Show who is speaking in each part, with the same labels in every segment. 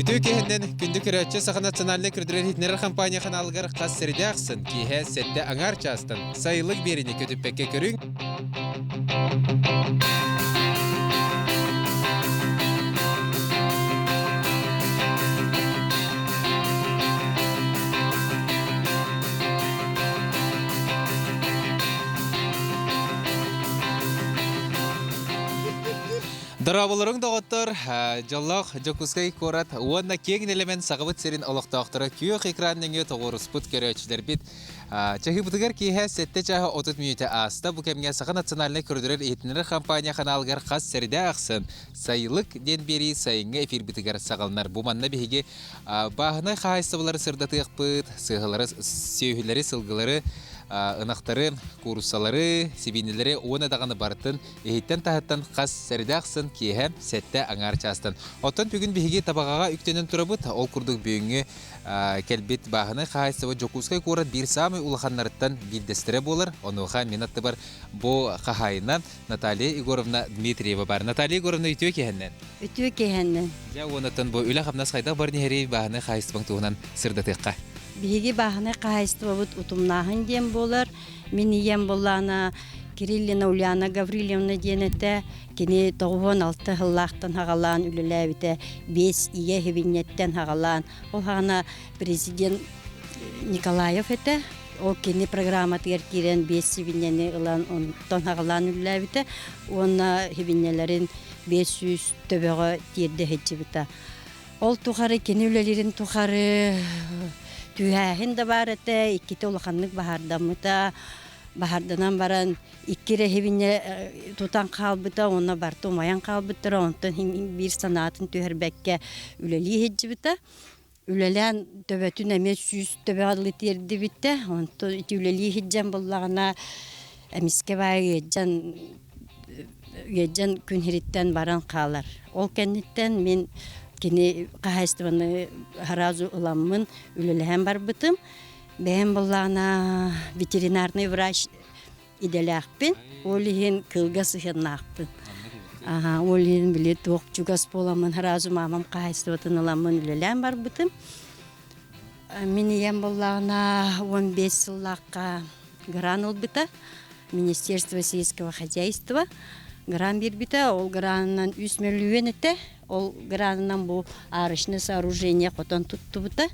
Speaker 1: Үтүө киһиннэн күндү көрөөччү Саха национальнай көрдөрөр иһитиннэрэр компания ханаалыгар хас сэридэ ахсын киэһэ сэттэ аҥаар чаастан сайылык биэриини көтүппэккэ көрүҥ. Дорооболоруҥ доҕоттор, дьоллоох Дьокуускай куорат уонна киэҥ нэлэмэн Сахабыт сирин олохтоохторо күөх экран нөҥүө тоҕуоруспут көрөөччүлэрбит. Чаһыыбытыгар киэһэ 7 чааһа 30 мүнүүтэ ааста. Бу кэмҥэ Саха национальнай көрдөрөр иһитиннэрэр компания ханаалыгар хас сэридэ ахсын Сайылык диэн биэрии сайыҥҥы эфирбитигэр саҕаланар. Бу манна биһиги бааһынай хаһаайыстыбалары сырдатыахпыт, сыаһалары, сүөһүлэри, сылгылары, ынахтары, кууруссалары, сибииннэлэри уонна даҕаны барытын иһиттэн-таһыттан хас сэридэ ахсын киэһэ сэттэ аҥаар чаастан. Оттон бүгүн биһиги Табаҕаҕа үктэнэн турабыт. Ол курдук бүгүҥҥү кэлбит бааһынай хаһаайыстыба Дьокуускай куорат биир саамай улаханнарыттан биирдэстэрэ буолар. Онуоха мин аттыбар бу хаһаайына Наталья Егоровна Дмитриева бар. Наталья Егоровна үтүө киһэннэн.
Speaker 2: Үтүө киһэннэн.
Speaker 1: Дьэ, уонаттан бу үлэ-хамнас хайдах баран иһэрий бааһынай хаһаайыстыбаҥ туһунан сырдатыахха.
Speaker 2: Биһиги бааһынай хаһаайыстыбабыт утумнааһын диэн буолар. Мин ийэм буоллаана Кириллина Ульяна Гаврильевна диэн этэ. Кини 96 сыллаахтан хаҕалаан үлэлээбитэ. Биэс ийэ хибинньэттэн хаҕалаан. Ол хаҕана президент Николаев этэ. Ол кини программатыгар киирэн биэс сибинньэни ылан онтон хаҕалаан үлэлээбитэ. Уонна хибинньэлэрин 500 төбөҕө тиэрдэ сылдьыбыта. Ол тухары кини үлэлиирин тухары түһээһин да баар этэ, иккитэ улаханнык баһаардаммыта. Баһаарданан баран икки эрэ иһибинньэ тутан хаалбыта уонна барыта умайан хаалбыттара, онтон биир санаатын түһэрбэккэ үлэлии сылдьыбыта. Үлэлээн төбөтүн эмиэ сүүс төбөҕө дылы тиэрдибитэ. Онтон ити үлэлии сылдьан буллаҕына эмискэ баайы ыалдьан ыалдьан күн сириттэн баран хаалар. Ол кэнниттэн мин кини хаһаайыстыбаны сразу ыламмын үлэлэһэн барбытым. Бэйэм буоллаҕына ветеринарный врач идэлээхпин. Ол иһин кылга сыһыаннаахпын. Аха, ол иһин били туох чугас буоламмын сразу маамам хаһаайыстыбатын ыламмын үлэлээн барбытым. Мин ийэм буоллаҕына 15 сыллаахха грант ылбыта. Министерство сельского хозяйства грант биэрбитэ. Ол гранынан үс мөлүйүөн этэ. Ол гранынан бу арочное сооружение хотон туттубута.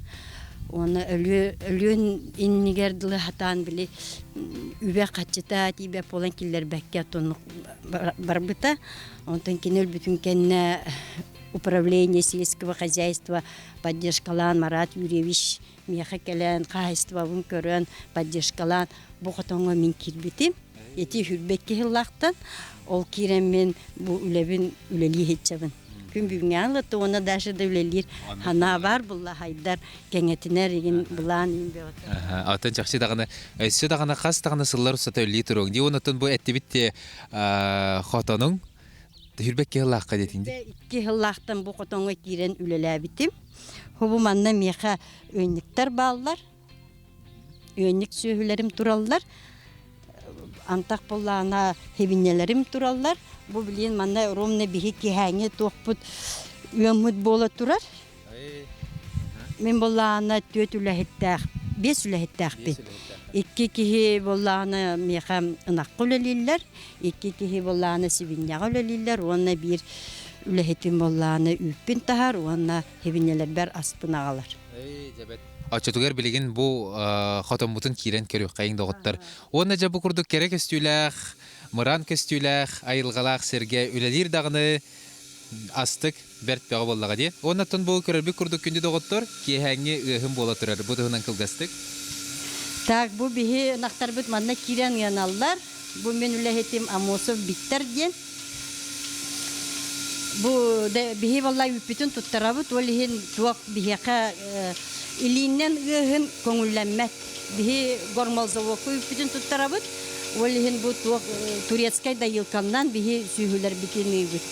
Speaker 2: Уонна өлүөн иннигэр дылы хатаан били үбэ хаччыта тиийбэт буолан киллэрбэккэ тоннук барбыта. Онтон кини өлбүтүн кэннэ управление сельского хозяйства поддержкалаан Марат Юрьевич миэхэ кэлэн хаһаайыстыбабын көрөн поддержкалаан бу хотоҥҥо мин киирбитим. Ити хүрбэкки сыллаахтан ол киирэммин бу үлэбин үлэлии сылдьабын. Күн бүгүҥҥэ ылыта уонна даже да үлэлиир санаа баар булла хайдар кэҥэтинэр игин былаан иин бөҕөтө.
Speaker 1: Атын чахчы даҕаны өссө даҕаны хас даҕаны сыллар устата үлэлии туруоҥ дии уонна бу эттибит те хотонуҥ Түрбэкки сыллаахха диэтиҥ дии.
Speaker 2: Икки сыллаахтан бу хотоҥҥо киирэн үлэлээбитим. Хобу манна миэхэ ыанньыктар бааллар. Ыанньык сүөһүлэрим тураллар. Антах буоллаҕына хибинньэлэрим тураллар. Бу билигин манна ровно биһи киһээҥи туохпут ыаммыт буола турар. Мин буоллаҕына түөрт үлэһиттээх, биэс үлэһиттээхпин. Икки киһи буоллаҕына миэхэ ынахха үлэлииллэр, икки киһи буоллаҕына сибинньэҕэ үлэлииллэр уонна биир үлэһитим буоллаҕына үүппүн таһар уонна сибинньэлэрбэр аспын аҕалар.
Speaker 1: Оччотугар билигин бу хотоммутун киирэн көрүөххэйиҥ доҕоттор. Уонна дьэ бу курдук кэрэ көстүүлээх, мыраан көстүүлээх, айылҕалаах сиргэ үлэлиир даҕаны астык бэрт бөҕө буоллаҕа дии. Уонна оттон бу көрөрбүт курдук күндү доҕоттор, киэһээҥҥи ыаһын буола турар. Бу туһунан кылгастык.
Speaker 2: Так, бу биһи ынахтарбыт манна киирэн ыаналлар. Бу мин үлэһитим Амосов Биттер диэн. Бу биһи валлай үүппүтүн туттарабыт, ол иһин туох биһиэхэ илииннэн ыаһын көҥүллэммэт. Биһи гормолзаводка үүппүтүн туттарабыт, ол иһин бу туох турецкай дайыылканнан биһи сүөһүлэрбитин ыыбыт.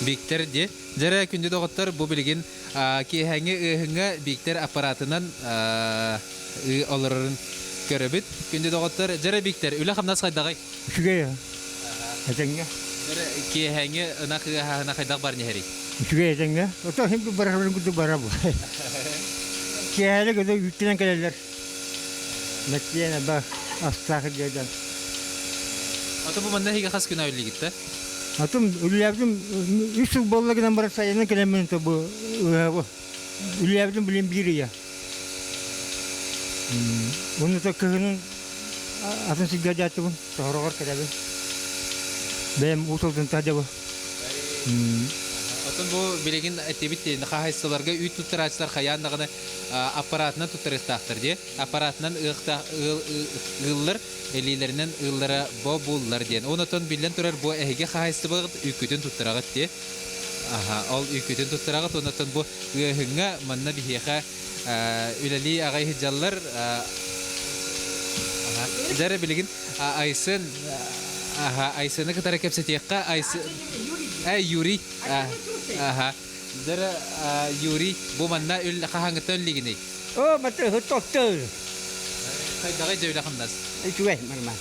Speaker 1: Биктер ди. Дьэрэ күндү доҕоттор, бу билигин киэһээҥҥи ыаһыҥҥа Биктер аппаратынан ыы олорорун көрөбүт. Күндү доҕоттор, дьэрэ Биктер, үлэ-хамнас хайдаҕый?
Speaker 3: Үчүгэй. Этэҥҥэ.
Speaker 1: Киэһээҥи ынах ыаһаһына хайдах бар иһэрий?
Speaker 3: Үчүгэй этэҥҥэ. Ото иһин барарын курдук бара бу. Киэһэлик өтө үүттэнэн кэлэллэр. Мэктиэн аба астаах дьон.
Speaker 1: Ото бу манна эһиги хас күн үллигит да?
Speaker 3: Атым үллээбитим үс сыл буолла гынан баран сайынын кэлэммин бу үллээбитим билин биир ыйа. Уонна кыһынын атын сиргэ дьааттыбын, тоһороҕор кэтэбин. Бэйэм уу сылдын таһдьабы.
Speaker 1: Оттон бу билигин этибит хаһайсыларга үүт туттарааччылар хайаан даҕаны аппаратынан туттарыахтаахтар дии. Аппаратынан ыыллар, илиилэринэн ыыллара бобуллар диэн. Онотон биллэн турар бу эһиги хаһайсыбаҕыт үүккүтүн туттараҕыт дии. Аха, ол үүккүтүн туттараҕыт, онотон бу ыаһыҥҥа манна биһиэхэ үлэлии аҕай сылдьаллар. Дьэ билигин Айсен Айсены кытары кэпсэтиэххэ. Айсен Юрий. Аха. Дьэ Юрий, бу манна хаһааҥҥыттан үллигиний?
Speaker 4: О, баты тоттор.
Speaker 1: Хайдаҕый дьэ үлэ хамнас?
Speaker 4: Үчүгэй, нормально.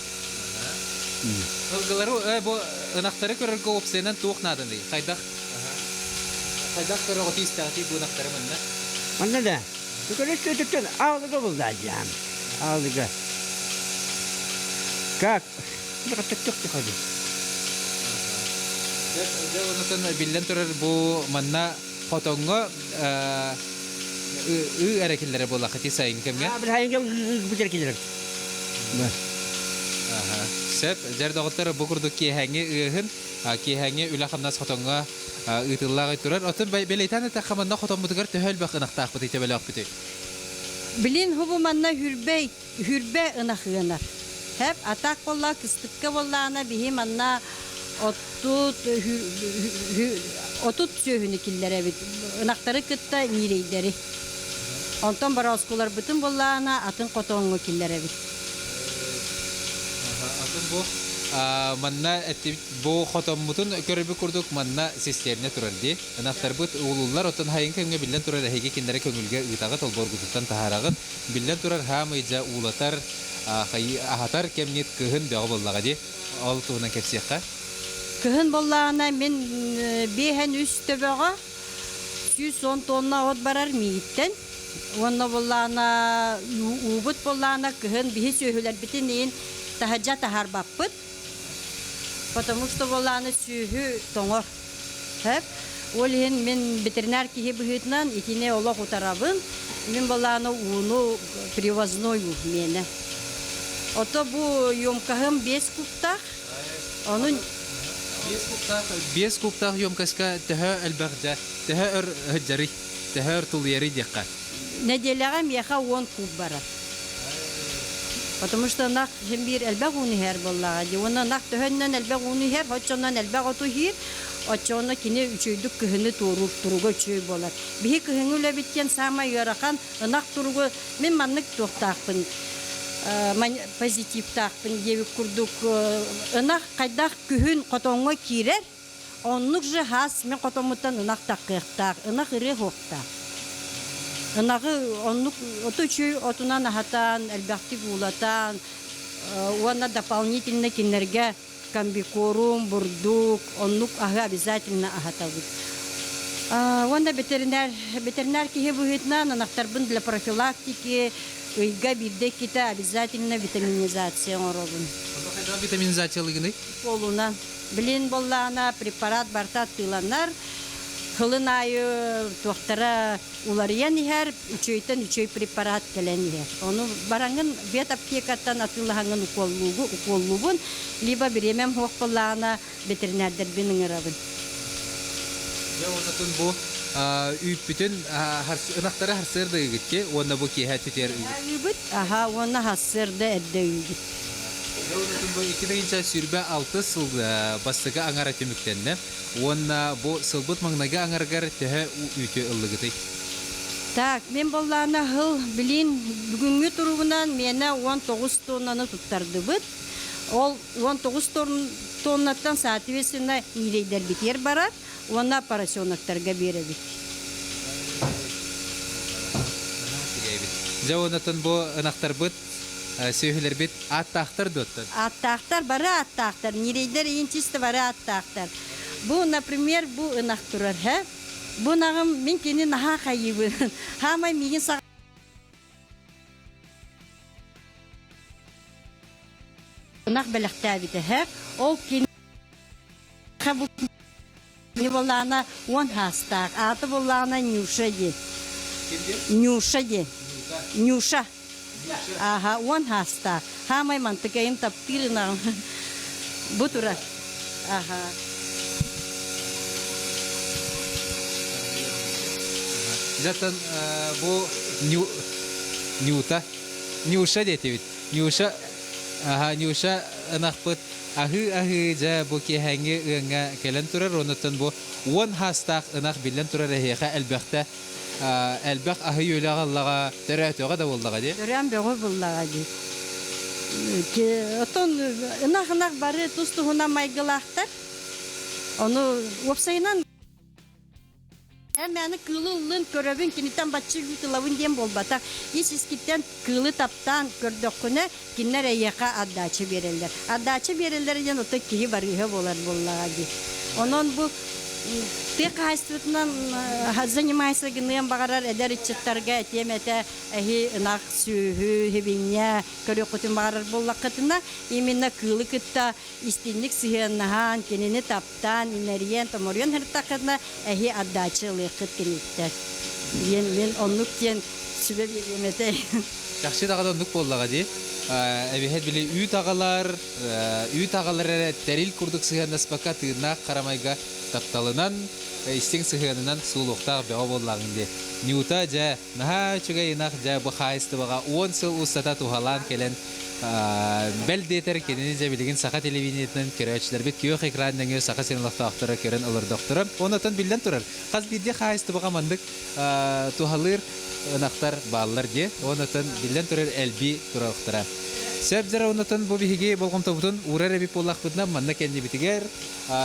Speaker 1: Ылгылары бу ынахтары көрөргө уопсайынан туох нааданый? Хайдах хайдах көрөҕүтүй истэҕитий бу ынахтары манна?
Speaker 4: Манна да. Көрөс түттэн аалыга булда дьаам. Аалыга. Как?
Speaker 1: Дьэ, онутун биллэн турар бу манна хотоҥҥо ыы эрэ киллэрэ буоллаххытый сайын кэмҥэ?
Speaker 4: Бүтэр киллэрэр.
Speaker 1: Сөп. Дьэр доҕоттор, бу курдук киэһээҥҥи ыаһын, киэһээҥҥи үлэ-хамнас хотоҥҥо ыытыллаҕай турар. Оттон бэлиэтээн эттэххэ, манна хотоммутугар төһө элбэх ынахтаахпытый, төбөлөөхпүтүй?
Speaker 2: Билин хубу манна хүрбэ Хүрбэ ынах ыанар. Хэп атак буолла, кыстыкка буоллаҕына биһи манна оттут 30 сүөһүнү киллэрэбит. Ынахтары кытта ньирэйдэри. Онтон борооскуларбытын буоллаҕына атын хотоҥҥо киллэрэбит.
Speaker 1: Атын бу манна эттибит бу хотоммутун көрөрбүт курдук манна систиэрнэ турар дии. Ынахтарбыт уулуллар, оттон хайын кэмҥэ биллэн турар эһиги кинилэри көҥүлгэ ыытаҕыт, олбуоргутуттан таһаараҕыт. Биллэн турар, хаамый дьэ уулатар, аһатар кэмҥит кыһын бөҕө буоллаҕа дии. Ол туһунан кэпсиэххэ.
Speaker 2: Кыһын буоллаҕына мин биэһэн үс төбөҕө 110 тонна от барар миигиттэн. Уонна буоллаҕына уубут буоллаҕына кыһын биһи сүөһүлэрбитин иин таһырдьа таһаарбаппыт. Потому что буоллаҕына сүөһү тоҥор. Сөп. Ол иһин мин ветеринар киһи быһыытынан итини олох утарабын. Мин буоллаҕына ууну привозной уу миэнэ. Ото бу емкоһым 5 кубтаах. Ону
Speaker 1: 5 кубтаах 5 кубтаах емкоска төһө элбэх дьэ төһө өр сылдьарый? Төһө өр тулуйарый диэххэ?
Speaker 2: Нэдиэлэҕэ миэхэ 10 куб барар. Потому что ынах син биир элбэх ууну иһэр буоллаҕа дии. Уонна ынах төһөннөн элбэх ууну иһэр, оччонон элбэх оту иһиир, оччоҕуна кини үчүгэйдик кыһыны туоруур, туруга үчүгэй буолар. Биһи кыһыҥҥы үлэбит диэн саамай ыарахан ынах туругу мин маннык туохтаахпын позитивтаахпын диэбит курдук ынах хайдах күһүн хотоҥҥо киирэр, Оннук же хас мин хотоммуттан ынах таххыахтаах, ынах ырыа суохтаах. Ынаҕы оннук оту үчүгэй отунан аһатан, элбэхтик уулатан уонна дополнительно кинилэргэ комбикорум, бурдук, оннук аһы обязательно аһатабыт. Уонна ветеринар, ветеринар киһи быһыытынан ынахтарбын для профилактики ыйга биирдэ-иккитэ обязательно витаминизация оҥоробун.
Speaker 1: Хайдах витаминизациялыгыный?
Speaker 2: Полунан. Билин буоллаҕына препарат барыта атыыланар. Сылын аайы туохтара уларыйан иһэр, үчүгэйтэн үчүгэй препарат кэлэн иһэр. Ону бараҥҥын ветаптекаттан атыылаһаҥҥын укуоллуугу, укуоллуубун, либо бириэмэм суох буоллаҕына ветеринардарбын ыҥырабын.
Speaker 1: Дьэ оннотун бу үүппүтүн ынахтары харсыарда ыыгыт уонна бу киэһэ түтүөр ыыгыт.
Speaker 2: Ыыбыт, аха, уонна хассыарда эрдэ ыыбыт.
Speaker 1: Бу 2026 сыл бастакы аҥара түмүктэннэ уонна бу сылбыт маҥнайгы аҥарыгар төһө үүтү ыллыгытый?
Speaker 2: Так, мин боллаана сыл билин бүгүҥҥү туругунан миэнэ 19 тоннаны туттардыбыт. Ол 19 тоннаттан соответственно ньирэйдэрбитигэр барар уонна поросеноктарга биэрэбит.
Speaker 1: Дьэ, оннотон бу ынахтарбыт. сүөһүлэрбит ааттаахтар дуоттан?
Speaker 2: Ааттаахтар, бары ааттаахтар. Ньирэйдэр иин чисто бары ааттаахтар. Бу, например, бу ынах турар, һэ? Бу ынаҕым мин кини наһаа хайыыбын. Хаамай миигин саҕа ынах бэлэхтээбитэ, һэ? Ол кини бу Кини буоллаҕына уон саастаах, аата буоллаҕына Нюша диэн. Нюша диэн. Нюша. Ааха, уон саастаах. Хаамай мантыкайым таптыыр ынаҕым. Бу турар. Аха.
Speaker 1: Дьэ, бу Нюта. Нюша диэтибит. Нюша, аха, Нюша ынахпыт Аһыы-аһыы дьэ бу киэһээҥҥи ыаҥҥа кэлэн турар уонуттан бу уон хаастаах ынах биллэн турар эһиэхэ элбэхтэ элбэх аһы-үөлү аҕаллаҕа төрөөтөҕө да буоллаҕа дии.
Speaker 2: Төрөөн бөҕө буллаҕа дии. Оттон ынах-ынах бары тус-туһунан майгылаахтар. Ону уопсайынан Эн мээнэ кыылы ыллын, көрөбүн, киниттэн бачча үүт ылабын диэн буолбатах. Ис-искиттэн кыылы таптаан көрдөххүнэ, кинилэр эйиэхэ отдача биэрэллэр. Отдача биэрэллэр диэн оттон киһи барыыһа буолар буоллаҕа дии. Онон бу тыа хаһаайыстыбатынан занимайся гыныан баҕарар эдэр ыччаттарга этиэм этэ эһи ынах сүөһү, сибинньэ көрүөххүтүн баҕарар буоллаххытына, именно кыылы кытта истинник сыһыаннаһан, кинини таптаан, имэрийэн, томоруйан сырыттаххытына, эһи отдача ылыаххыт киниттэн. Диэн мин оннук диэн сүбэ биэриэм этэ.
Speaker 1: Чахчы даҕаны оннук буоллаҕа дии. Эбиһэт били үүт аҕалар, үүт аҕалар эрэ тэрил курдук сыһыаннаспакка тыыннаах харамайга тапталынан, истиҥ сыһыанынан суулуохтаах бөҕө буоллаҕыҥ дии. Нюта дьэ наһаа үчүгэй ынах дьэ бу хаһаайыстыбаҕа уон сыл устата туһалаан кэлэн бэл диэтэр кинини дьэ билигин саха телевидениетынан көрөөччүлэрбит күөх экран нөҥүө Саха сирин олохтоохторо көрөн олордохторо. Онон биллэн турар, хас биирдии хаһаайыстыбаҕа маннык туһалыыр ынахтар бааллар дии. Онон биллэн турар элбии тураллара. Сөп дьара оннотон бу биһиги болҕомтобутун уурар эбит буоллахпытына манна кэннибитигэр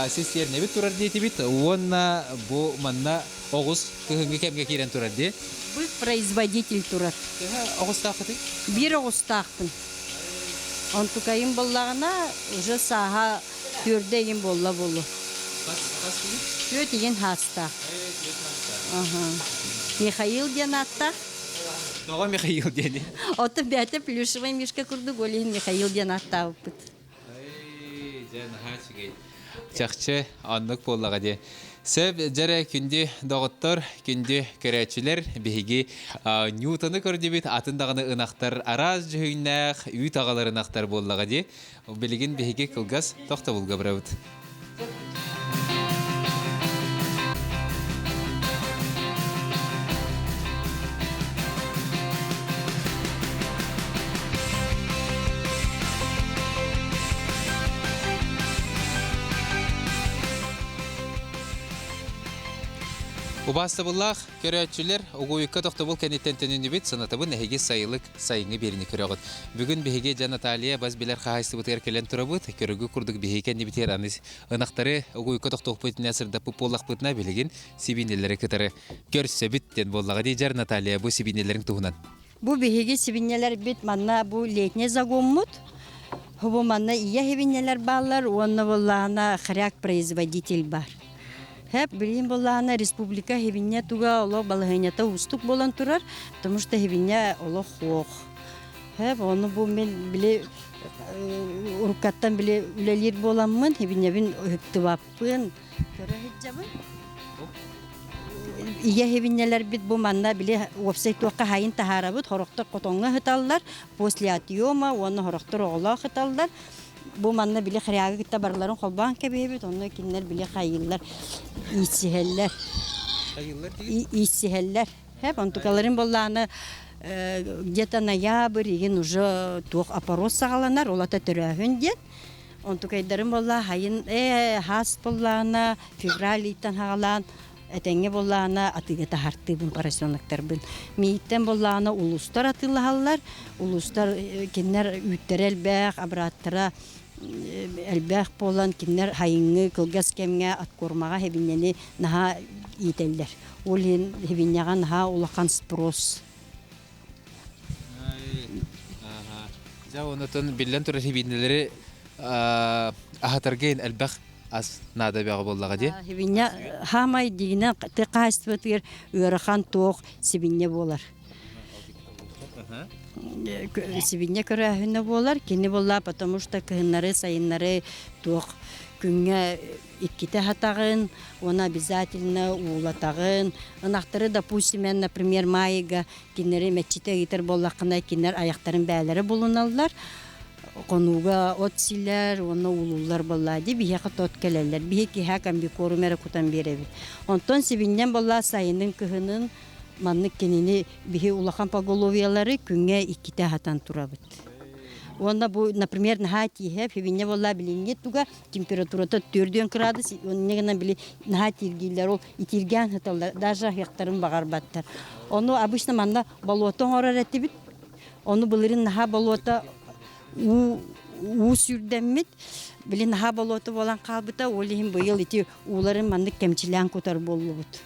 Speaker 1: сис сиэрнэбит турар диэтибит уонна бу манна оҕус кыһыҥҥы кэмҥэ киирэн турар дии.
Speaker 2: Быт производитель турар.
Speaker 1: Төһө оҕустааххытый?
Speaker 2: Биир оҕустаахпын. Онтукайым буоллаҕына уже сааһа түөрдэ игин буолла буолуо.
Speaker 1: Хас хас күнү?
Speaker 2: Түөрт игин хаастаах. Аха. Михаил диэн ааттаах.
Speaker 1: Тоҕо Михаил диэни?
Speaker 2: Оттон бэйэтэ плюшевый мишка курдук ол иһин Михаил диэн ааттаабыппыт.
Speaker 1: Эй, дьэ наһаа үчүгэй. Чахчы оннук буоллаҕа дии. Сөп дьэрэ күндү доҕоттор, күндү көрөөччүлэр, биһиги Ньютону көрдүбүт, атын даҕаны ынахтар араас дьүһүннээх үүт аҕалар ынахтар буоллаҕа дии. Билигин биһиги кылгас тохтобулга барабыт. Убаастабыллаах көрөөччүлэр, угуйукка тохтобул кэнниттэн төнүннүбүт, санатабын эһиги сайылык сайыҥҥы биэриини көрөҕүт. Бүгүн биһиги дьэ Наталья бас билэр хаһаайыстыбытыгар кэлэн турабыт. Көрүгү курдук биһиги кэннибитигэр аны ынахтары угуйукка тохтуохпут иннинэ сырдаппыт буоллахпытына билигин сибиинньэлэри кытары көрсөбүт диэн буоллаҕа дии дьэр Наталья бу сибиинньэлэриҥ туһунан.
Speaker 2: Бу биһиги сибинньэлэрбит манна бу летний загоммут. Бу манна ийэ сибинньэлэр бааллар уонна буоллаҕына хряк производитель бар. Хэп билигин буоллаҕына республика сибинньэ туга олох балаһыанньата уустук буолан турар, потому что сибинньэ олох суох. Хэп ону бу мин били уруккаттан били үлэлиир буоламмын сибинньэбин ыһыктыбаппын көрө сылдьабын. Ийэ сибинньэлэрбит бу манна били уопсай туохха хайын таһаарабыт, хорохтор хотоҥҥо ыһыталлар, после отъема уонна хорохтор оҕолоох ыһыталлар. Бу манна били хрягы кытта барыларын холбоон кэбиһэбит, онно кинилэр били хайыыллар, иитсиһэллэр.
Speaker 1: Хайыыллар диир?
Speaker 2: Иитсиһэллэр. Хэп, онтукаларын буоллааны где-то ноябрь игин уже туох опорос саҕаланар, ол ата төрөөһүн диэн. Онтукайдарын буолла хайын ээ хаас буоллаана февраль ыйтан хаҕалаан этэҥҥэ буоллаана атыыга таһартыыбын поросеноктарбын. Мииттэн буоллаана улуустар атыылаһаллар. Улуустар кинилэр үүттэрэ элбэх, абраттара элбэх буолан кинилэр хайыҥҥы кылгас кэмҥэ откормаҕа хэбинньэни наһаа иитэллэр. Ол иһин хэбинньэҕэ наһаа улахан спрос.
Speaker 1: Дьэ, онотон биллэн турар хибиинэлэри аһатарга элбэх ас наада бөҕө буоллаҕа дии.
Speaker 2: Сибинньэ хаамай дигинэ тыа хаһаайыстыбатыгар ыарахан туох сибинньэ буолар. Сибинньэ көрөөһүнэ буолар. Кини буолла, потому что кыһыннары, сайыннары туох күҥҥэ иккитэ аһатаҕын, уонна обязательно уулатаҕын. Ынахтары, допустим, эн, например, маайга кинилэри мэччитэ ыытар буоллаххына, кинилэр айахтарын бээлэрэ булуналлар. Хонууга от силэр уонна уулууллар буоллаа дии, биһиэхэ тот кэлэллэр. Биһи киһэ комбикорум эрэ кутан биэрэбит. Онтон сибинньэн буоллаа сайынын, кыһынын маннык кинини биһи улахан поголовьелары күҥҥэ иккитэ аһатан турабыт. Уонна бу, например, наһаа тииһэ, сибинньэ буоллаа билиҥҥи туга температурата 4 градус, онно гынан били наһаа тииргииллэр, ол итииргээн сыталлар, даже аһыахтарын баҕарбаттар. Ону обычно манна болуота оҥорор этибит. Ону былырыын наһаа болуота уу уу сүүрдэммит, били наһаа болуота буолан хаалбыта, ол иһин быйыл ити ууларын маннык кэмчилээн кутар буоллубут.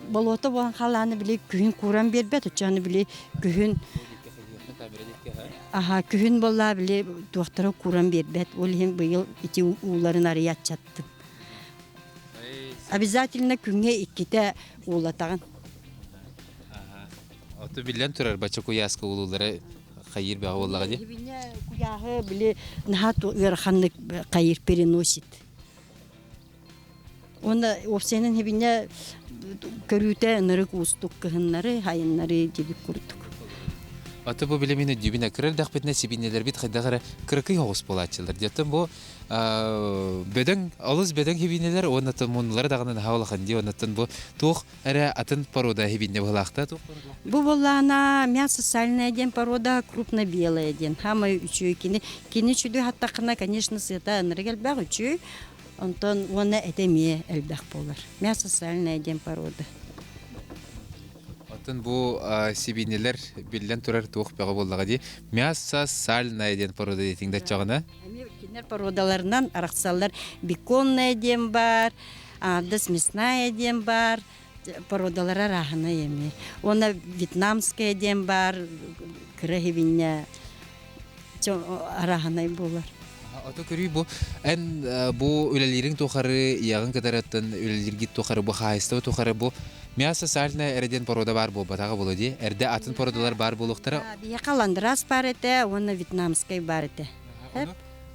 Speaker 2: Болуота буолан халааны били күһүн кууран биэрбэт, оччону били күһүн аха күһүн буоллаа били туохтара кууран биэрбэт, ол иһин быйыл ити ууларын арыйа аччаттым. Обязательно күҥҥэ иккитэ уулатаҕын.
Speaker 1: Ото биллэн турар бачча куйааска уулуулара хайыыр бөҕө буоллаҕа дии.
Speaker 2: Куйааһы били наһаа ыараханнык хайыыр переносит. Уонна уопсайынан хибинэ көрүүтэ ынырык уустук кыһыннары, хайыннары дибик курдук.
Speaker 1: Аты бу билэ мин өйдүүбүн кыра эрдэхпитинэ сибиинньэлэрбит хайдах эрэ кыракый оҕус буолааччылар. Диэттэн бу бөдөҥ олус бөдөҥ хибиинэлэр уонна муннулара даҕаны наһаа улахан дии оннуттан бу туох эрэ атын порода хибиинньэ быһылаахта туох
Speaker 2: Бу буоллаана мясо сальное диэн порода крупно-белое диэн хаамай үчүгэй кини кини үчүгэй хаттаххына конечно сыата ынырык элбэх үчүгэй онтон уонна этэ эмиэ элбэх буолар мясо сальное диэн порода
Speaker 1: Оттон бу сибиинньэлэр биллэн турар туох бөҕө буоллаҕа дии. Мясо сальное диэн порода диэтиҥ да оччоҕуна.
Speaker 2: Эмиэ кинилэр породаларынан арахсаллар. Беконная диэн баар, ардас мясная диэн баар, породалара арааһынай эмиэ. Уонна вьетнамская диэн баар, кыра хибиннэ арааһынай буолар.
Speaker 1: Ото көрүй бу эн бу үлэлиириҥ тухары ийэҕин кытары оттон үлэлииргит тухары бу хаһаайыстыба тухары бу мясо сальное эрэ диэн порода баар буолбатаҕа буолуо дии. Эрдэ атын породалар баар буолуохтара.
Speaker 2: Биһиэхэ ландрас баар этэ уонна вьетнамскай баар этэ.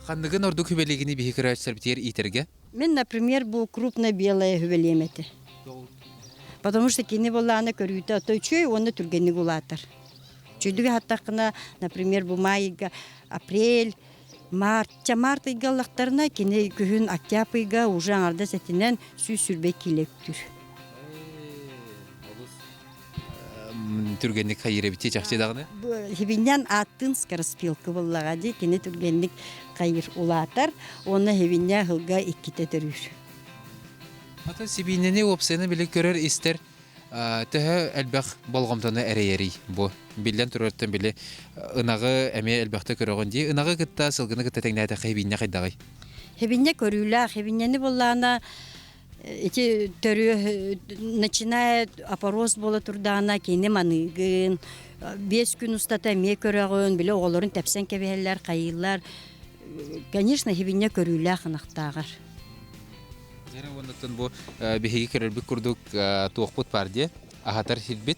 Speaker 1: Ханныгын ордук хүбэлигини биһи көрөөччүлэрбитигэр иитэргэ?
Speaker 2: Мин, например, бу крупно-белая хүбэлиэм этэ. Потому что кини буоллаҕына көрүүтэ ото үчүгэй уонна түргэнник улаатар. Үчүгэйдик аһаттаххына, например, бу маайга апрель, март, ча март ыйга ыллахтарына, кини күһүн октябрь ыйга уже аҥардас этинэн 120 киилэ үктүүр.
Speaker 1: Түргэнник хайыыр эбит чахчы даҕаны.
Speaker 2: Хибинньэн ааттыын скороспелка буоллаҕа дии, кини түргэнник хайыр улаатар уонна хибинньэ ыһылга иккитэ төрүүр.
Speaker 1: Атын сибиинньэни уопсайынан били көрөр-истэр төһө элбэх болҕомтону эрэйэрий бу? Биллэн турартан били ынаҕы эмиэ элбэхтэ көрөҕүн дии. Ынаҕы кытта сылгыны кытта тэҥнээтэххэ хибинньэ хайдаҕый?
Speaker 2: Хибинньэ көрүүлээх. Хибинньэни буоллаҕына ити төрүө начиная опорос буола турдаҕына кини маныыгын 5 күн устата эмиэ көрөҕүн били оҕолорун тэпсэн кэбиһэллэр хайыыллар конечно хибинньэ көрүүлээх ынахтааҕар
Speaker 1: Дьэрэ уоннаттан бу биһиги көрөрбүт курдук туохпут бар дии аһатар сирбит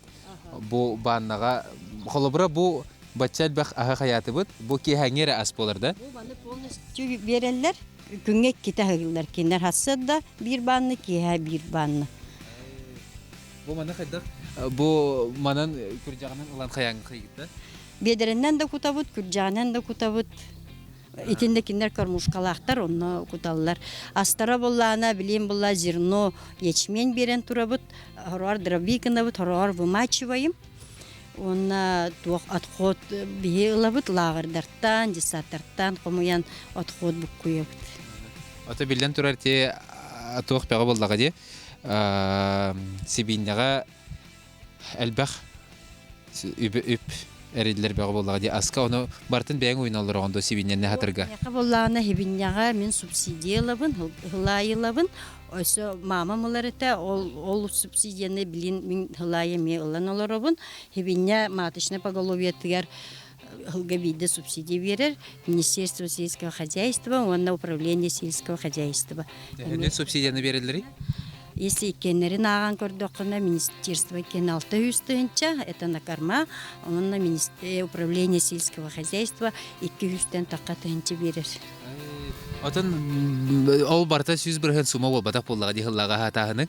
Speaker 1: бу бааннаҕа холобура бу бачча элбэх аһы хайаатыбыт бу киэһээҥҥи эрэ ас буолар да
Speaker 2: бу маны полностью биэрэллэр күҥҥэ иккитэ аһыыллар кинилэр хассыарда биир баанна киэһэ биир баанна
Speaker 1: бу маны хайдах бу манан күрдьэҕинэн ылан хайааҥҥа хайыгыт
Speaker 2: биэдэрэннэн да кутабыт күрдьэҕинэн да кутабыт Итиннэ кинилэр кормушкалаахтар, онно куталлар. Астара буоллаҕына, билиэн буолла зерно, ячмень биэрэн турабыт, хороҕор дробиканабыт, хороҕор вымачиваем. Уонна туох отход биһи ылабыт лааҕырдартан, детсадтартан хомуйан отход буккуйабыт.
Speaker 1: Ото биллэн турар ти туох бөҕө буоллаҕа дии. Сибиинньэҕэ элбэх үп эриллэр бөҕө буоллаҕа дии аска ону барытын бэйэҥ уйуналлар оҕондо сибиинньэни хатырга
Speaker 2: Миэхэ буоллаҕына хибинньэҕэ мин субсидия ылабын, һылаайы ылабын. Өссө маамам ылар этэ, ол, ол субсидияны билин мин һылаайы эмиэ ылан олоробун. Хибинньэ маточнай поголовьетыгар Сылга биирдэ субсидия биэрэр Министерство сельского хозяйства уонна Управление сельского хозяйства.
Speaker 1: Төһөнү субсидияны биэрэллэрий?
Speaker 2: Если иккиэннэрин ааҕан көрдөххүнэ, министерство иккиэн 600 тыһыынча, это на корма, уонна управление сельского хозяйства 200-тэн тахха тыһыынча биэрэр.
Speaker 1: Отон ол барыта 100% сумма буолбатах буоллаҕа дии сыллааҕы аһаатааһыны.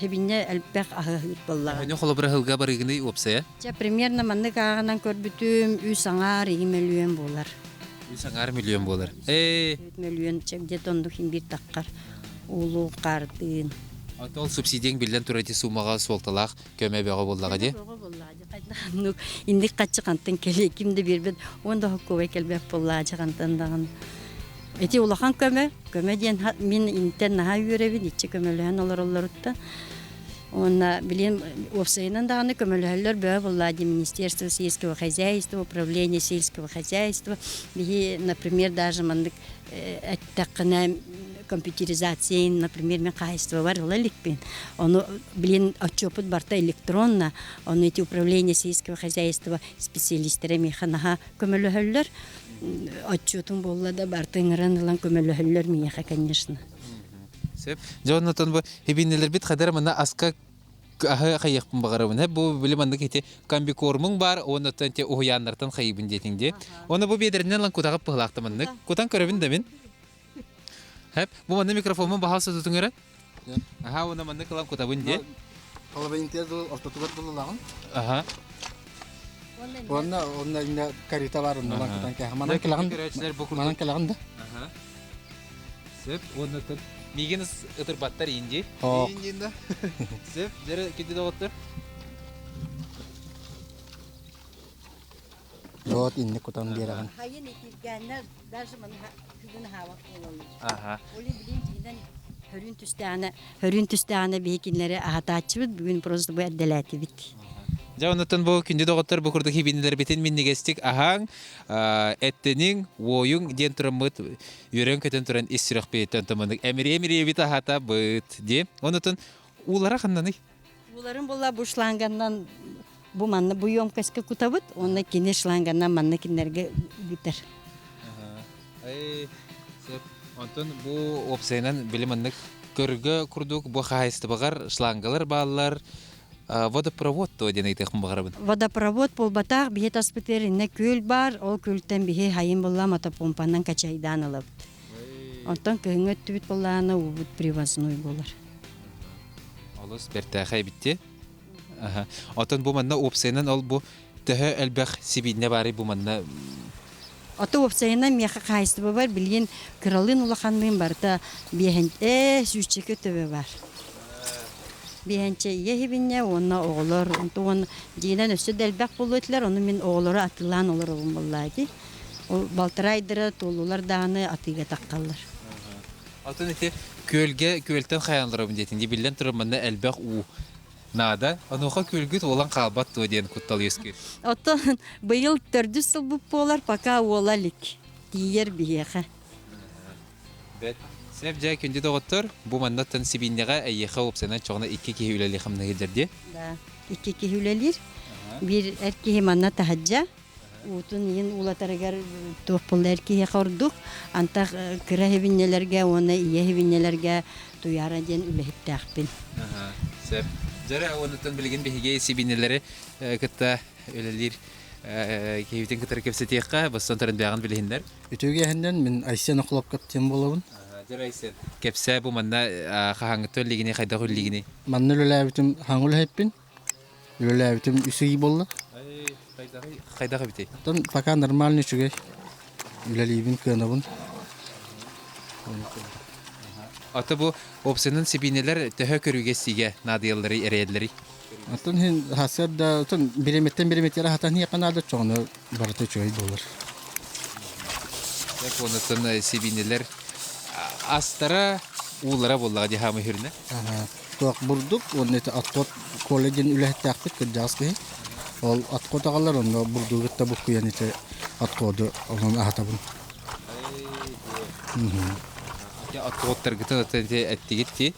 Speaker 2: Хибиннэ элбэх аһыыр буоллаҕа.
Speaker 1: Өнө холобура сылга барыгыный уопсайа?
Speaker 2: Чэ, примерно маннык ааҕынан көрбүтүм, үс аҥаар ии мөлүйүөн буолар.
Speaker 1: Үс аҥаар мөлүйүөн буолар. Ээ.
Speaker 2: Мөлүйүөн чэ, где-то оннук иһин биир таххар уулуу хаардыын.
Speaker 1: Ол субсидияң биллэн турар ити суумаҕа суолталаах көмө бөҕө буоллаҕа дии.
Speaker 2: Бөҕө буоллаҕа дии. Хайдах оннук инник хаччы хантан кэлиэ ким да биэрбэт. Уон да хоккуобай кэлбэт буоллаҕа дьэ хантан даҕаны. Ити улахан көмө. Көмө диэн мин интэн наһаа үөрэбин, иччи көмөлөһөн олороллоруттан. Уонна билин уопсайынан даҕаны көмөлөһөллөр бөҕө буолла Министерство сельского хозяйства, управление сельского хозяйства. Биһи, например, даже маннык эттэххинэ компьютеризация, например, мен хаһайствобар ыла иликпин. Ону билин отчуоппут барта электронно, ону эти управление сельского хозяйства специалистэрэ миэхэ наһаа көмөлөһөллөр. Отчуотум буолла да барта ыҥыран ылан көмөлөһөллөр миэхэ, конечно.
Speaker 1: Сөп. Дьэ оннотон бу хибиннэлэрбит хадара мына аска аһы хайыахпын баҕарабын. Бу били маннык ити комбикормуҥ баар уоннаттан те уһуйааннартан хайыбын диэтиҥ дии. Оны бу биэдэринэн лан кутаҕып быһылаахта маннык. Кутан көрөбүн да мин. Хэп. Бу манна микрофоммун баһал сотутуҥ эрэ. Аха уонна маннык ылан кутабын дии.
Speaker 5: Половинтия дыл ортотугар дылылаҕын.
Speaker 1: Аха.
Speaker 5: Уонна онно инне карита бар онно кутан кэһ. Манан кэлэҕин. Манан кэлэҕин да.
Speaker 1: Аха. Сөп уонна миигин ытырбаттар инди.
Speaker 5: Индинда.
Speaker 1: Сөп, дьэрэ кити доҕоттор.
Speaker 5: Вот инник кутан биэрэҕин.
Speaker 2: Хайын итиргээннэр даже маны күгүн хаабат буолаллар.
Speaker 1: Аха.
Speaker 2: Оли билин дьиинэн хөрүн түстэҕинэ, хөрүн түстэҕинэ биһи кинилэри аһатааччыбыт, бүгүн просто бу эрдэлээтибит.
Speaker 1: Дьэ, оннуттан бу күндү доҕоттор бу курдук хибинилэрбитин миннигэстик аһааҥ, эттиниҥ, уойуҥ диэн тураммыт үөрэн-көтөн туран ис сүрэхпититтэн томонук эмириэ-эмириэбит аһатабыт дии. Онутун уулара ханнаный?
Speaker 2: Ууларын була бу шланганнан бу манна бу емкостька кутабыт, уонна кини шланганнан манна кинилэргэ бүтэр.
Speaker 1: Сөп. Онтон бу уопсайынан били маннык көргө курдук бу хаһаайыстыбаҕар шлангалар бааллар, водопровод то диэн ыйытыахпын баҕарабын.
Speaker 2: Водопровод буолбатах, биһи таспытыгар иннэ күөл баар, ол күөлтэн биһи хайын булла мотопомпанан качайдаан ылабыт. Онтон кыһыҥҥы өттүбүт буоллаҕына уубут привозной буолар.
Speaker 1: Олус бэртээхэй эбитти. Оттон бу манна уопсайынан ол бу төһө элбэх сибиинньэ баарый бу манна?
Speaker 2: Ото уопсайынан миэхэ хаһаайыстыбабар билигин кыралыын улаханныын барыта биэһэн ээ сүүсчэкэ төбө бар. Биэһэнчэ ийэ иһибиннэ уонна оҕолор онтон дьиэнэн өссө да элбэх буолуо этилэр, ону мин оҕолору атыылаан олоробун буоллаа дии. Ол балтараа туоллулар даҕаны атыыга таххаллар.
Speaker 1: Атын ити күөлгэ күөлтэн хайаанларабын диэтин дии биллэн турар манна элбэх уу наада. Онуоха күөлгүт уолан хаалбат дуо диэн куттал үөскүүр.
Speaker 2: Оттон быйыл төрдүс сылбыт буолар, пока уола илик. Тиийэр биһиэхэ.
Speaker 1: Бэт. Сөп дьэ күндү доҕоттор, бу маннаттан сибиинньэҕэ эйиэхэ уопсайынан чоҕуна икки киһи үлэлии хамнаһыыллар дии.
Speaker 2: Да, икки киһи үлэлиир. Биир эр киһи манна таһырдьа, уутун иһин уулатарыгар туох буолла эр киһиэхэ ордук. Антах кыра иһибинньэлэргэ уонна ийэ иһибинньэлэргэ Туйаара диэн үлэһиттээхпин.
Speaker 1: Сөп. Дьэрэ уонуттан билигин биһиги сибиинньэлэри кытта үлэлиир киһибитин кытары кэпсэтиэххэ, бастан туран бэйэҕин билиһиннэр.
Speaker 5: Үтүөгэ иһиннэн мин Айсен Охлопков диэн буолабын.
Speaker 1: Дьэрэ Айсен, кэпсээ бу манна хаһааҥҥыттан үллигиний, хайдах үллигиний?
Speaker 5: Манна үлэлээбитим хаҥыл үлэһиппин. Үлэлээбитим үс ый буолла.
Speaker 1: Хайдах эбитий?
Speaker 5: Оттон пока нормально үчүгэй. Үлэлиибин, кыанабын.
Speaker 1: Ата бу опсынан сибиинэлэр төһө көрүүгэ сигэ наадыйалларый, эрэйэллэрий?
Speaker 5: Оттон иһин хасыар оттон биреметтен биреметтере хатан иһиэххэ наада чоҕуну барыта үчүгэй буолар.
Speaker 1: Так онуттан сибиинэлэр астара уулара буоллаҕа дии хаамый хүрүнэ.
Speaker 5: Туох бурдук уонна ити отход Коля диэн үлэһиттээхпит кырдьаҕас киһи. Ол отход аҕалар онно бурдугу кытта буккуйан ити отходу онон аһатабын.
Speaker 1: Отходтаргытын эттигит ти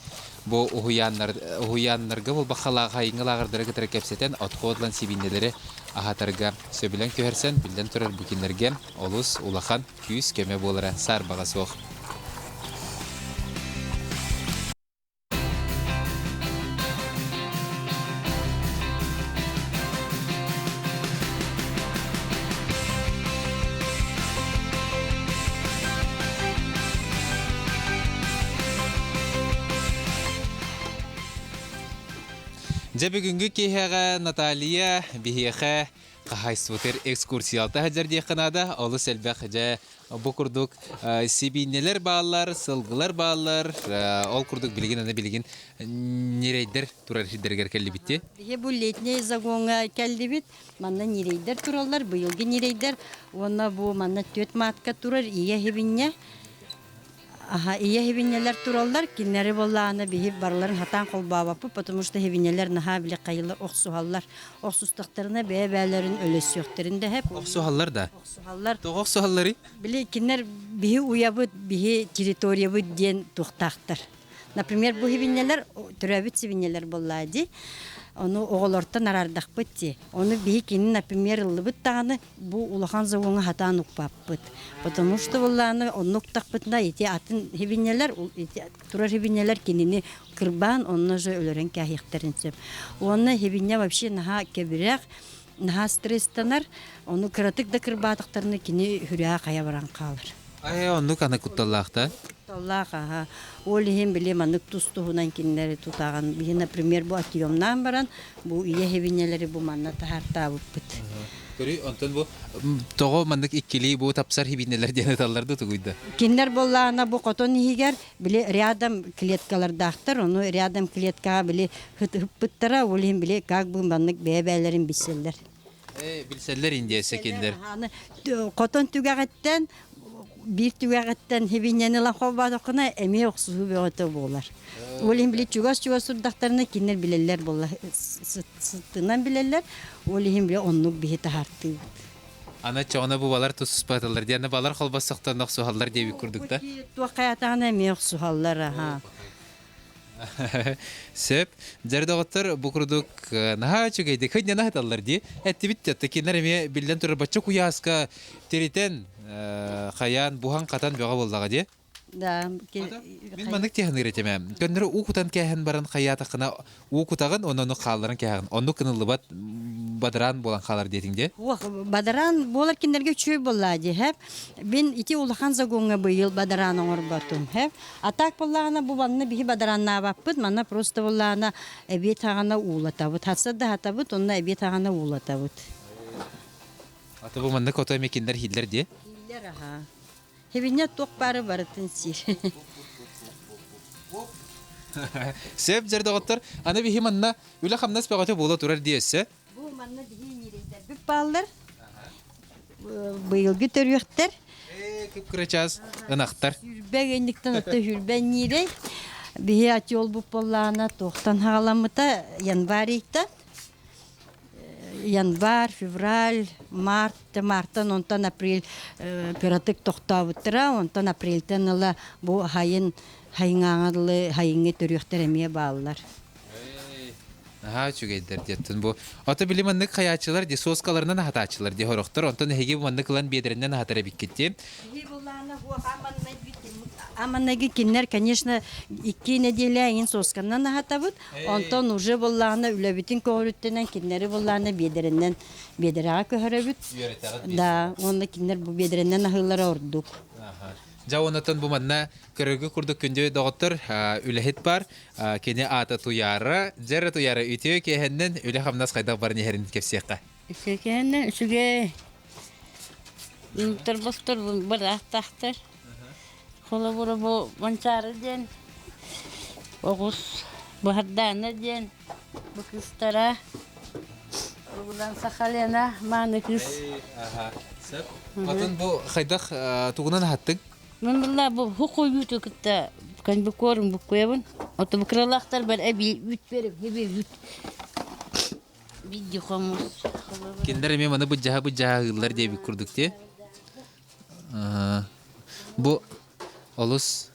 Speaker 1: бу уһуйааннар уһуйааннарга буолбахха хайыҥҥа лааҕырдары кытары кэпсэтэн отходлан сибииннэлэри аһатарга сөбүлэҥ түһэрсэн, биллэн турар бу кинилэргэ олус улахан күүс-көмө буолара саарбаҕа суох. Дьэ бүгүҥҥү киэһэҕэ Наталья биһиэхэ хаһаайыстыбатыгар экскурсиялата сылдьар диэххэ наада. Олус элбэх дьэ бу курдук сибиинньэлэр бааллар, сылгылар бааллар. Ол курдук билигин аны билигин ньирэйдэр турар сирдэригэр кэллибит дии.
Speaker 2: Биһи бу летний загоҥҥа кэллибит. Манна ньирэйдэр тураллар, быйылгы ньирэйдэр. Уонна бу манна түөрт маатка турар ийэ иһибинньэ. Аха, ийэ иһибинньэлэр тураллар. Кинилэри буоллаҕына биһи барыларын хатаан холбообоппут, потому что иһибинньэлэр наһаа били хайылар охсуһаллар. Охсустахтарына бэйэ-бэйэлэрин өлөссүөхтэрин да сөп.
Speaker 1: Охсуһаллар да?
Speaker 2: Охсуһаллар.
Speaker 1: Тоҕо охсуһалларый?
Speaker 2: Били кинилэр биһи уйабыт, биһи территориябыт диэн туохтаахтар. Например, бу сибинньэлэр төрөөбүт сибинньэлэр буоллаа дии. Ону оҕолортон араардахпыт дии. Ону биһи кини, например, ыллыбыт даҕаны бу улахан завоҥҥа хатаан укпаппыт. Потому что буоллааны онно уктахпытына ити атын сибинньэлэр, ити турар сибинньэлэр кинини кырбаан онно же өлөрөн кээһиэхтэрин сөп. Уонна сибинньэ вообще наһаа кэбирэх, наһаа стресстанар, ону кыратык да кырбаатахтарына кини хүрээ хайа баран хаалар.
Speaker 1: Ээ, оннук аны кутталлаах да?
Speaker 2: Кутталлаах, аха. Ол иһин били маннык тус-туһунан кинилэри тутаҕын. Биһи, например, бу отъемнаан баран, бу ийэ иһибинньэлэри бу манна таһаартаабыппыт.
Speaker 1: Көрүй, онтон бу тоҕо маннык иккилии бу тапсар хибинэлэр диэн ыталлар да тугуй да?
Speaker 2: Кинилэр буоллаҕына бу хотон иһигэр били рядом клеткалардаахтар, ону рядом клеткаҕа били ыппыттара, ол иһин били как бы маннык бэйэ-бэйэлэрин билсэллэр.
Speaker 1: Ээ, билсэллэр индиэсэ кинилэр.
Speaker 2: Аны хотон түгэҕиттэн биир түгэҕиттэн хибинньэни ылан холбоотоххуна эмиэ охсуһуу бөҕөтө буолар. Ол иһин били чугас-чугас турдахтарына кинилэр билэллэр буолла сыттынан билэллэр, ол иһин били оннук биһи таһаартыыбыт.
Speaker 1: Аны чоҕуна бу балар туспатылар диэн балар холбоссохтон охсуһаллар диэбит курдук да.
Speaker 2: Туох хайатаҕына эмиэ охсуһаллар аха.
Speaker 1: Сөп. Дьэр доҕоттор бу курдук наһаа үчүгэйдик хынньана сыталлар дии. Эттибит да кинилэр эмиэ биллэн турар бачча куйааска тиритэн хайаан буһан-хатан бөҕө буоллаҕа дии.
Speaker 2: Да.
Speaker 1: Мин маннык тиһаныыр этим ээ. Көннөрү уу кутан кээһэн баран хайаатаххына уу кутаҕын уонна ону хаалларан кээһэҕин. Оннук гыныллыбат бадараан буолан хаалар диэтиҥ дии.
Speaker 2: Уох, бадараан буолар кинилэргэ үчүгэй буоллаа дии, һэп. Мин ити улахан загоҥҥа быйыл бадараан оҥорботум, һэп. А так буоллаҕына бу манна биһи бадарааннаабаппыт, манна просто буоллаҕына эбиэт хаҕана уулатабыт. Хатса да хатабыт, онно эбиэт хаҕана уулатабыт.
Speaker 1: Аты бу маннык ото эмиэ кинилэр иһиллэр дии.
Speaker 2: Иһиллэр аха. Хибинньэ туох баары барытын сиир.
Speaker 1: Сөп дьэр доҕоттор, аны биһи манна үлэ-хамнас бөҕөтө буола турар дии өссө.
Speaker 2: Бу манна биһи ньирэйдэрбит бааллар. Быйылгы төрүөхтэр.
Speaker 1: Ээ, кып-кырачаас ынахтар.
Speaker 2: Хүрбэ гэнниктэн отто хүрбэ ньиирэй. Биһи отелбут буоллаҕына туохтан хаҕаламмыта январь ыйтан. Январь, февраль, март, мартан онтон апрель кыратык тохтообуттара, онтон апрельтэн ыла бу хайын хайыҥааҥа дылы хайыҥҥы төрүөхтэр эмиэ бааллар.
Speaker 1: Наһаа үчүгэйдэр диэттин бу. Ото били маннык хайааччылар ди соскаларынан аһатааччылар ди хорохтор, онтон эһиги маннык ылан биэдэринэн аһатар эбиккит ди.
Speaker 2: Аманнайгы кинилэр, конечно, икки нэдиэлэ эҥин сосканан аһатабыт. Онтон уже буллаҕына үлэбитин көҕүрүттэнэн кинилэри буллаҕына биэдэрэнэн биэдэрэҕэ көһөрөбүт. Да, уонна кинилэр бу биэдэрэнэн аһыыллара ордук.
Speaker 1: Дьэ оннотон бу манна көрөргө курдук күндү доҕоттор үлэһит бар. Кини аата Туйаара. Дьэрэ Туйаара үтүө киэһэннэн үлэ-хамнас хайдах баран иһэрин кэпсиэххэ.
Speaker 6: Үтүө киэһэннэн үчүгэй. Торбостор бырааттаахтар. Холобура бу Манчаары диэн оҕус Баһардаана диэн бу кыыстара Угулан Сахалена мааны кыыс.
Speaker 1: Атын бу хайдах тугунан аһаттыҥ?
Speaker 6: Мен булла бу хукуйууту кытта конбукорун буккуйабын. Ото бу кыралаахтар бар эби үт берем, эби үт. Бидди хомус.
Speaker 1: Кинилэр эмиэ маны быдьаһа-быдьаһа ыыллар диэбит курдук дии. Бу олус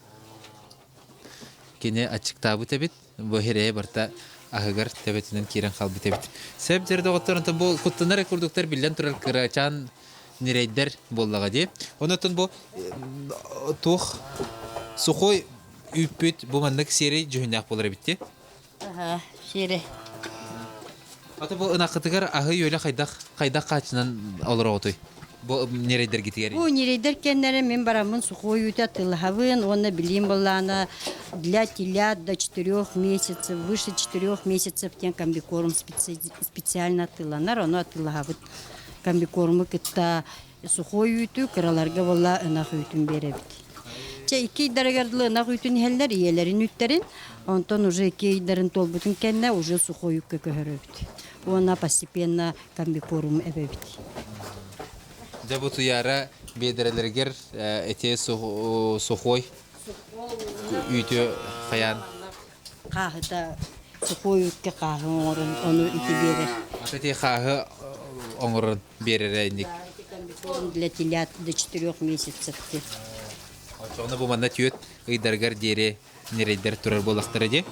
Speaker 1: кини аччыктаабыт эбит. Бу иһирэйэ барыта Аһыгар төбөтүнэн киирэн хаалбыт эбит. Сөп дьэр доҕоттор, онтон бу куттанар курдуктар биллэн турар кырачаан ньирэйдэр буоллаҕа дии. Онон бу туох сухой үүппүт бу маннык сиэрэй дьүһүннээх буолар эбит дии.
Speaker 6: Аха, сиэрэй.
Speaker 1: Ата бу ынаххытыгар аһы-үөлэ хайдах хайдах хааччынан олороҕутуй? Бу ньирэйдэргитигэр.
Speaker 2: Бу ньирэйдэр кэннэрэ мин бараммын сухой үүтэ атыылаһабын уонна билиим былаана для телят до четырех месяцев, выше четырех месяцев диэн комбикорм специально атыыланар, ону атыылаһабыт. Комбикорму кытта сухой үүтү кыраларга буолла ынах үүтүн биэрэбит. Чэ икки ыйдарыгар дылы ынах үүтүн иһэллэр, ийэлэрин үүттэрин, онтон уже икки ыйдарын туолбутун кэннэ уже сухой үүккэ көһөрөбүт. Уонна постепенно комбикорм эбэбит.
Speaker 1: Дьэ бу Туйаара биэдэрэлэригэр эти сухой үүтү хайаан
Speaker 2: Хааһыта сухой үүккэ хааһы оҥорон ону ити биэрэр.
Speaker 1: Ити хааһы оҥорон биэрэрэ инник.
Speaker 2: Комбикорм для телят до четырех месяцев.
Speaker 1: Оччоҕуна бу манна түөт ыйдарыгар диэри ньирэйдэр турар буоллахтара дии.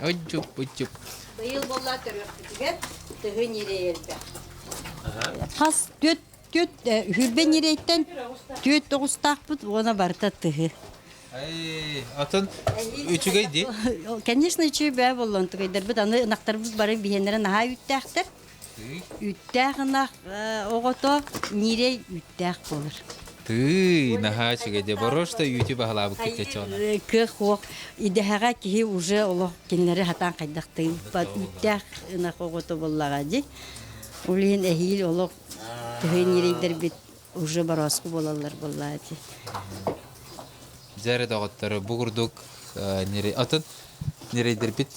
Speaker 1: Ой-чуп, ой-чуп.
Speaker 2: Быйыл буолла төрүөхпүтүгэр тыһы ньирэй элбэх. Хас түөт түөт үһүрбэ ньирэйтэн түөт тоҕустаахпыт уона барыта тыһы.
Speaker 1: Ай, атын үчүгэй дии.
Speaker 2: Конечно, үчүгэй бээ буоллун тугайдарбыт аны ынахтарбыт бары биһиэннэрэ наһаа үүттээхтэр. Үүттээх ынах оҕото ньирэй үүттээх буолар.
Speaker 1: Тыый, наһаа үчүгэй дии. Боруошта үүтү баһылаабыккыт чочоона.
Speaker 2: Кыах-уох идэһэҕэ киһи уже олох кинилэри хатаан хайдах тыйбат үүттээх ынах оҕото буоллаҕа дии. Ол иһин эһиил олох тыһы ньирэйдэрбит уже борооску буолаллар буоллаа дии.
Speaker 1: Дьэ эрэ доҕоттору, бу курдук атын ньирэйдэрбит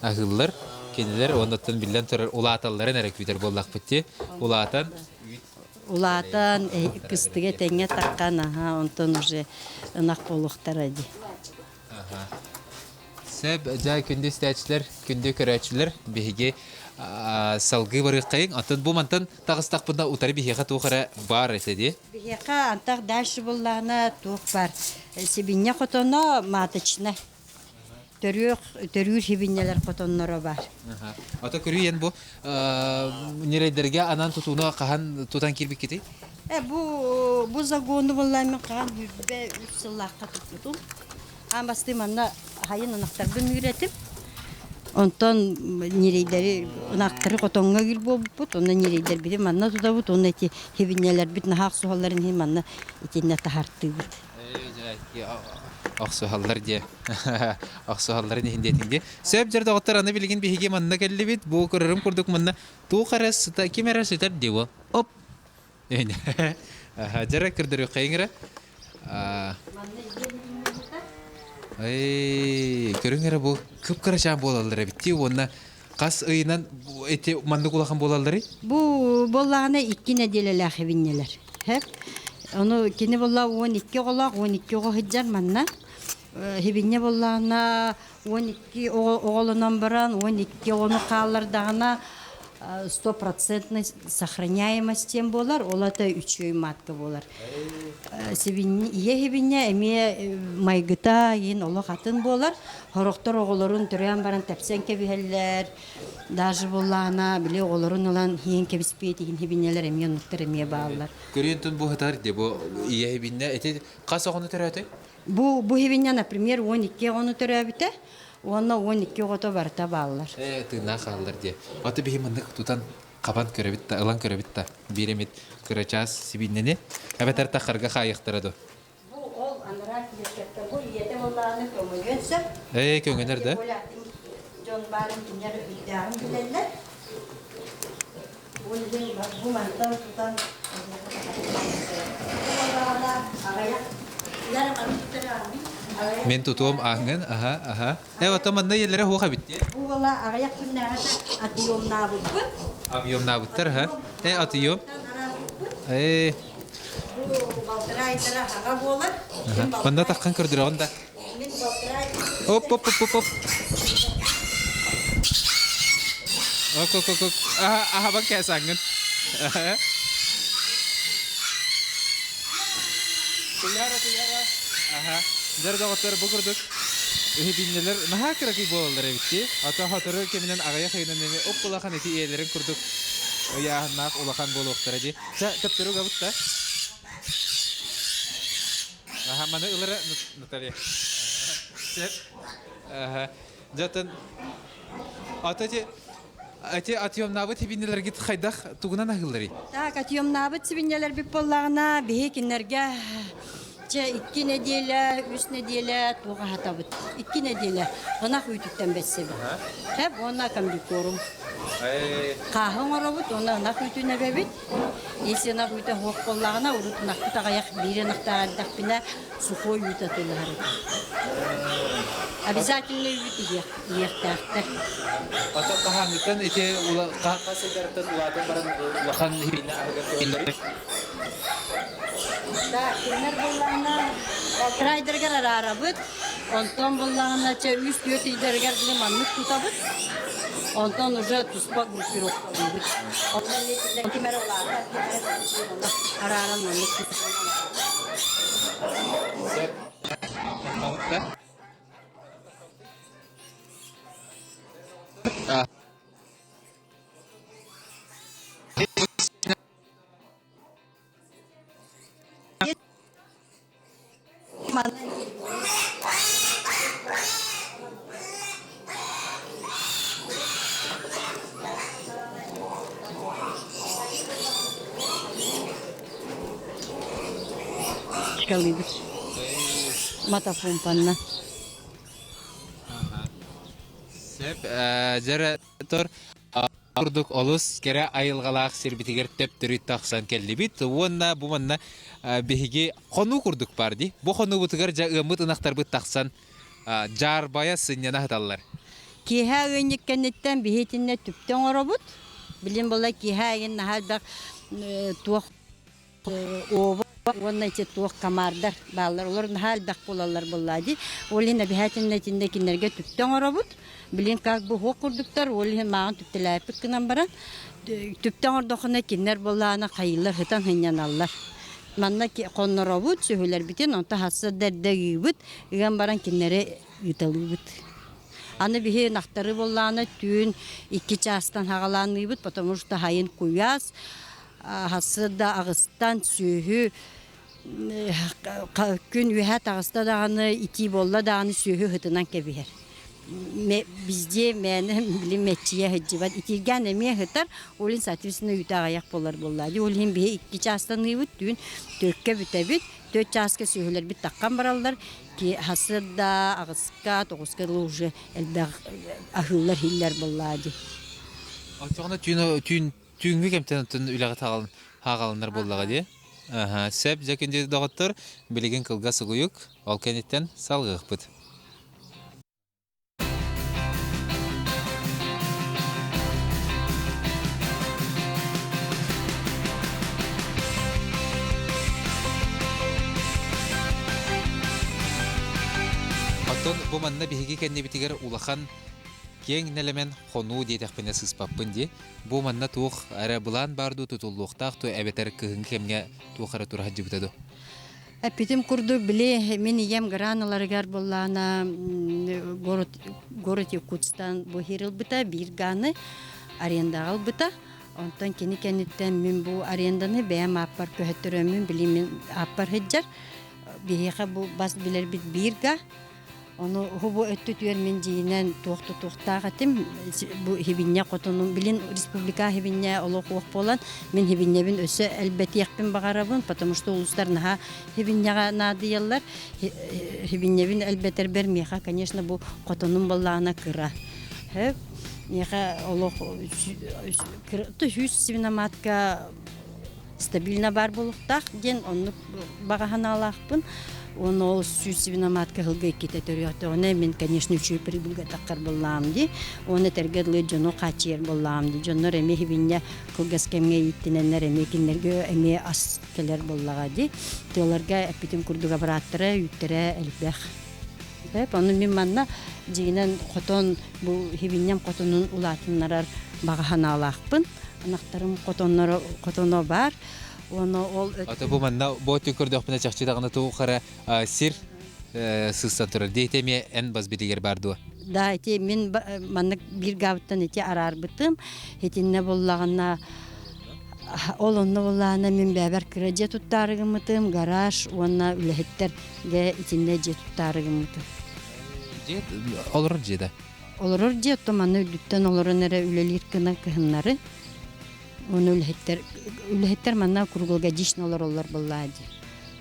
Speaker 1: аһыыллар кинилэр уоннаттан биллэн турар улааталларын эрэ күүтэр буоллахпыт дии. Улаатан
Speaker 2: улаатан кыстыга тэҥҥэ таххан аха онтон уже ынах буолуохтара дии.
Speaker 1: Сөп, дьэ күндү истээччилэр, күндү көрөөччүлэр, биһиги салгыы барыаххайыҥ. Оттон бу мантан таҕыстахпытына утары биһиэхэ туох эрэ баар этэ дии.
Speaker 2: Биһиэхэ антах дальше буллаҕына туох баар? Сибинньэ хотоно маточная. Төрүөх, төрүүр сибинньэлэр хотонноро баар.
Speaker 1: Ото көрүйэн бу ньирэйдэргэ анаан тутууну хаһан тутан киирбиккитий?
Speaker 2: Э, бу бу загону буллаан мен хаһан хүрбэ үс сыллаахха туппутум. Аан бастыы манна хайын ынахтарбын үүрэтим. Онтон ньирэйдэри ынахтары хотоҥҥо үүр буолбуппут, онно ньирэйдэрбитин манна тутабыт, уонна ити хибинньэлэрбит наһаа охсуһалларын иһин манна итиннэ таһартыыбыт.
Speaker 1: Охсуһаллар диэ. Охсуһалларын иһин диэтиҥ дии. Сөп дьэр доҕоттор, аны билигин биһиги манна кэллибит. Бу көрөрүм курдук манна туох эрэ сыта, ким эрэ сытар дии бу. Оп! Дьэрэ көрдөрүөххэйиҥ эрэ. Эй, көрүҥ эрэ бу кып-кырачаан буолаллар эбит дии уонна хас ыйынан эти маннык улахан буолалларый?
Speaker 2: Бу буоллаҕына икки нэдиэлэлээх эбинньэлэр. Һэп. Ону кини буолла 12 оҕолоох, 12 оҕо сылдьар манна. Хибинньэ буоллаҕына 12 оҕо оҕолонон баран, 12 оҕону хааллардаҕына стопроцентной сохраняемость диэн буолар, ол ата үчүгэй матка буолар. Ийэ хибинньэ эмиэ майгыта иин олох атын буолар. Сорохтор оҕолорун төрөөн баран тэпсэн кэбиһэллэр. Даже буоллаҕына, били оҕолорун ылан иһин кэбиспиэт иһин хибинньэлэр эмиэ оннуктар эмиэ бааллар.
Speaker 1: Көрүөн бу сытар дии бу ийэ хибинньэ ити хас оҕону төрөөтүй?
Speaker 2: Бу бу хибинньэ, например, 12 оҕону төрөөбүтэ уонна 12 оҕото барыта бааллар.
Speaker 1: Ээ, тыыннаах хааллар диэ. Аты биһи маннык тутан хабан көрөбүт да, ылан көрөбүт да, биир эмит кырачаас сибииннэни эбэтэр тахарга хаайыахтара дуо?
Speaker 2: Бу ол анараа килиэккэттэн бу ийэтэ буоллаҕына көҥөнүөн сөп.
Speaker 1: Ээ, көҥөнөр да?
Speaker 2: Дьон баарын кинилэр үрдээҕин билэллэр. Бу иһин бу мантан тутан бу буоллаҕына аҕыйах
Speaker 1: Мин тутуом ааҥҥын, аха, аха. Э, оттон манна ийэлэрэ суох эбит дии.
Speaker 2: Бу буола аҕыйах күннээҕитэ отъемнаабыппыт.
Speaker 1: Объемнаабыттар, аха. Э, отъем. Э.
Speaker 2: Бу балтараа айдара аҕа буолар.
Speaker 1: Манна таххан көрдөрөҕүн да.
Speaker 2: Мин балтараа
Speaker 1: Оп, оп, оп, оп, оп. Оп, оп, оп, оп. Аха, аха, бак кээсаҥҥын. Туйаара, Туйаара. Аха. Дьэр доҕоттор, бу курдук. Иһибиннэлэр наһаа кыракый буолаллар эбит дии. Ото сотору кэминэн аҕыйах ыйынан эми уп-улахан ити ийэлэрин курдук ыйааһыннаах улахан буолуохтара дии. Чэ, төптөрү угабыт да. Аха, маны ылара Наталья. Сөп. Аха. Дьатын ата ти ати отъемнаабыт сибиннэлэргит хайдах тугунан аһыылларый?
Speaker 2: Так, отъемнаабыт сибинньэлэрбит буоллаҕына, биһи кинилэргэ чэ икки нэдиэлэ, үс нэдиэлэ туох аһатабыт. Икки нэдиэлэ ынах үүтүттэн бэссэбит. Хэп уонна комбикорм. Хааһы оҥоробут уонна ынах үүтүн эбэбит. Если ынах үүтэ суох буоллаҕына, урут ынахпыт аҕыйах биир ынахтаах эрдэхпинэ сухой үүт атыылаһар этим. Обязательно үүт иһиэхтээхтэр.
Speaker 1: Ата хаһааҥҥыттан ити хас ыйдарыттан улаатан баран улахан иһинэ аһыгар көһөллөрүй?
Speaker 2: Да, кинилэр буоллаҕына балтараа ыйдарыгар араарабыт, онтон буоллаҕына чэ үс-түөрт ыйдарыгар дылы маннык тутабыт, онтон уже туспа группировкалыыбыт. Онно эмиэ кинилэр ким эрэ улаатар, ким эрэ арааран маннык Калыбыт. Мотопомпанна.
Speaker 1: Сөп, дьэрэ тор курдук олус кэрэ айылҕалаах сирбитигэр төптөрү тахсан кэллибит уонна бу манна биһиги хонуу курдук баар дии. Бу хонуубутугар дьэ ыаммыт ынахтарбыт тахсан дьаарбайа сынньана сыталлар.
Speaker 2: Киэһэ ыанньык кэнниттэн биһи итиннэ түптэ оҥоробут. Билин була киэһэ айын наһаа элбэх туох Оба уонна ити туох комардар бааллар, олор наһаа элбэх буолаллар буоллаа дии. Ол иһин обязательно итиннэ кинилэргэ түптэ оҥоробут. Билин как бы уһуох курдуктар, ол иһин мааҕын түптэлээппит гынан баран, түптэ оҥордоххуна кинилэр буоллаҕына хайыылар сытан сынньаналлар. Манна хонноробут, сүһүлэрбитин, онтон хасса да эрдэ ыыбыт, ыан баран кинилэри ыыталыыбыт. Аны биһи ынахтары буоллаҕына түүн икки чаастан хаҕалаан ыыбыт, потому что сайын куйаас, Сарсыарда аҕыстан сүөһү күн үөһэ таҕыста даҕаны итии буолла даҕаны сүөһү ыһытынан кэбиһэр. Везде мээнэ били мэччийэ сылдьыбат. Итииргээн эмиэ ыһытар, ол иһин соответственно үүтэ аҕыйах буолар буоллаа дии. Ол иһин биһи икки чаастаныыбыт, түүн түөркэ бүтэбит. Түөрт чааска сүөһүлэрбит таххан бараллар. Сарсыарда аҕыска, тоҕуска дылы уже элбэх аһыыллар иһиллэр буоллаа дии.
Speaker 1: Оччоҕуна түүн түүн Түүҥҥү кэмтэн оттон үлэҕэ хааҕаланар буоллаҕа дии. Аһа, сөп дьэ күндү доҕоттор, билигин кылгас угуйук, ол кэнниттэн салгыахпыт. Оттон бу манна биһиги кэннибитигэр улахан киэҥ нэлэмэн хонуу диэтэхпинэ сыыспаппын дии. Бу манна туох эрэ былаан баар дуу, тутуллуохтаах дуу эбэтэр кыһыҥҥы кэмҥэ туох эрэ тура сылдьыбыта дуу?
Speaker 2: Эппитим курдук, били мин ийэм граналарыгар буоллаҕына город, город Якутстан бу иһир ылбыта, биир гааны арендаҕа ылбыта. Онтон кини кэнниттэн мин бу аренданы бэйэм ааппар көһөттөрөммүн, били мин ааппар сылдьар. Биһиэхэ бу бас билэрбит биир га. Ону бу өттүтүгэр мин дьиинэн туох тутуохтаах этим. Бу хибинньэ хотунум билин республика хибинньэ олох уох буолан мин хибинньэбин өссө элбэтиэхпин баҕарабын, потому что улуустар наһаа хибинньэҕэ наадыйаллар. Хибинньэбин элбэтэрбэр миэхэ, конечно, бу хотонум буоллаҕына кыра. Миэхэ олох сүүс свиноматка стабильно баар буолуохтаах диэн оннук баҕа санаалаахпын. Уонна ол сүүс свиноматка сылга иккитэ төрүөхтөҕүнэ мин, конечно, үчүгэй прибыльга таххар буоллаҕым дии. Уонна этэргэ дылы дьону хааччыйар буоллаҕым дии. Дьоннор эмиэ хибинньэ кылгас кэмҥэ ииттинэннэр эмиэ кинилэргэ эмиэ ас кэлэр буоллаҕа дии. Тыаларга эппитим курдук абырааттара, үүттэрэ элбэх. Ону мин манна дьиҥинэн хотон бу хибинньэм хотонун улаатыннарар баҕа санаалаахпын. Ынахтарым хотонноро хотоно баар. Уонна ол
Speaker 1: Ата бу манна бу өттүн көрдөхпүнэ чахчы даҕаны туох эрэ сир. сыстан турар. Диэти эмиэ эн бас билигэр бар дуо?
Speaker 2: Да, ити мин маннык биир гаабыттан ити араарбытым. Итиннэ буллаҕына ол онно буллаҕына мин бэбэр кыра дьиэ туттаары гыммытым, гараж уонна үлэһиттэргэ итиннэ дьиэ туттаары гыммытым.
Speaker 1: Дьиэ олорор дьиэ да?
Speaker 2: Олорор дьиэ, оттон манна үрдүттэн олорон эрэ үлэлиир гына кыһыннары. Уонна үлэһиттэр үлэһиттэр манна круглогодично олороллор буоллаа дии.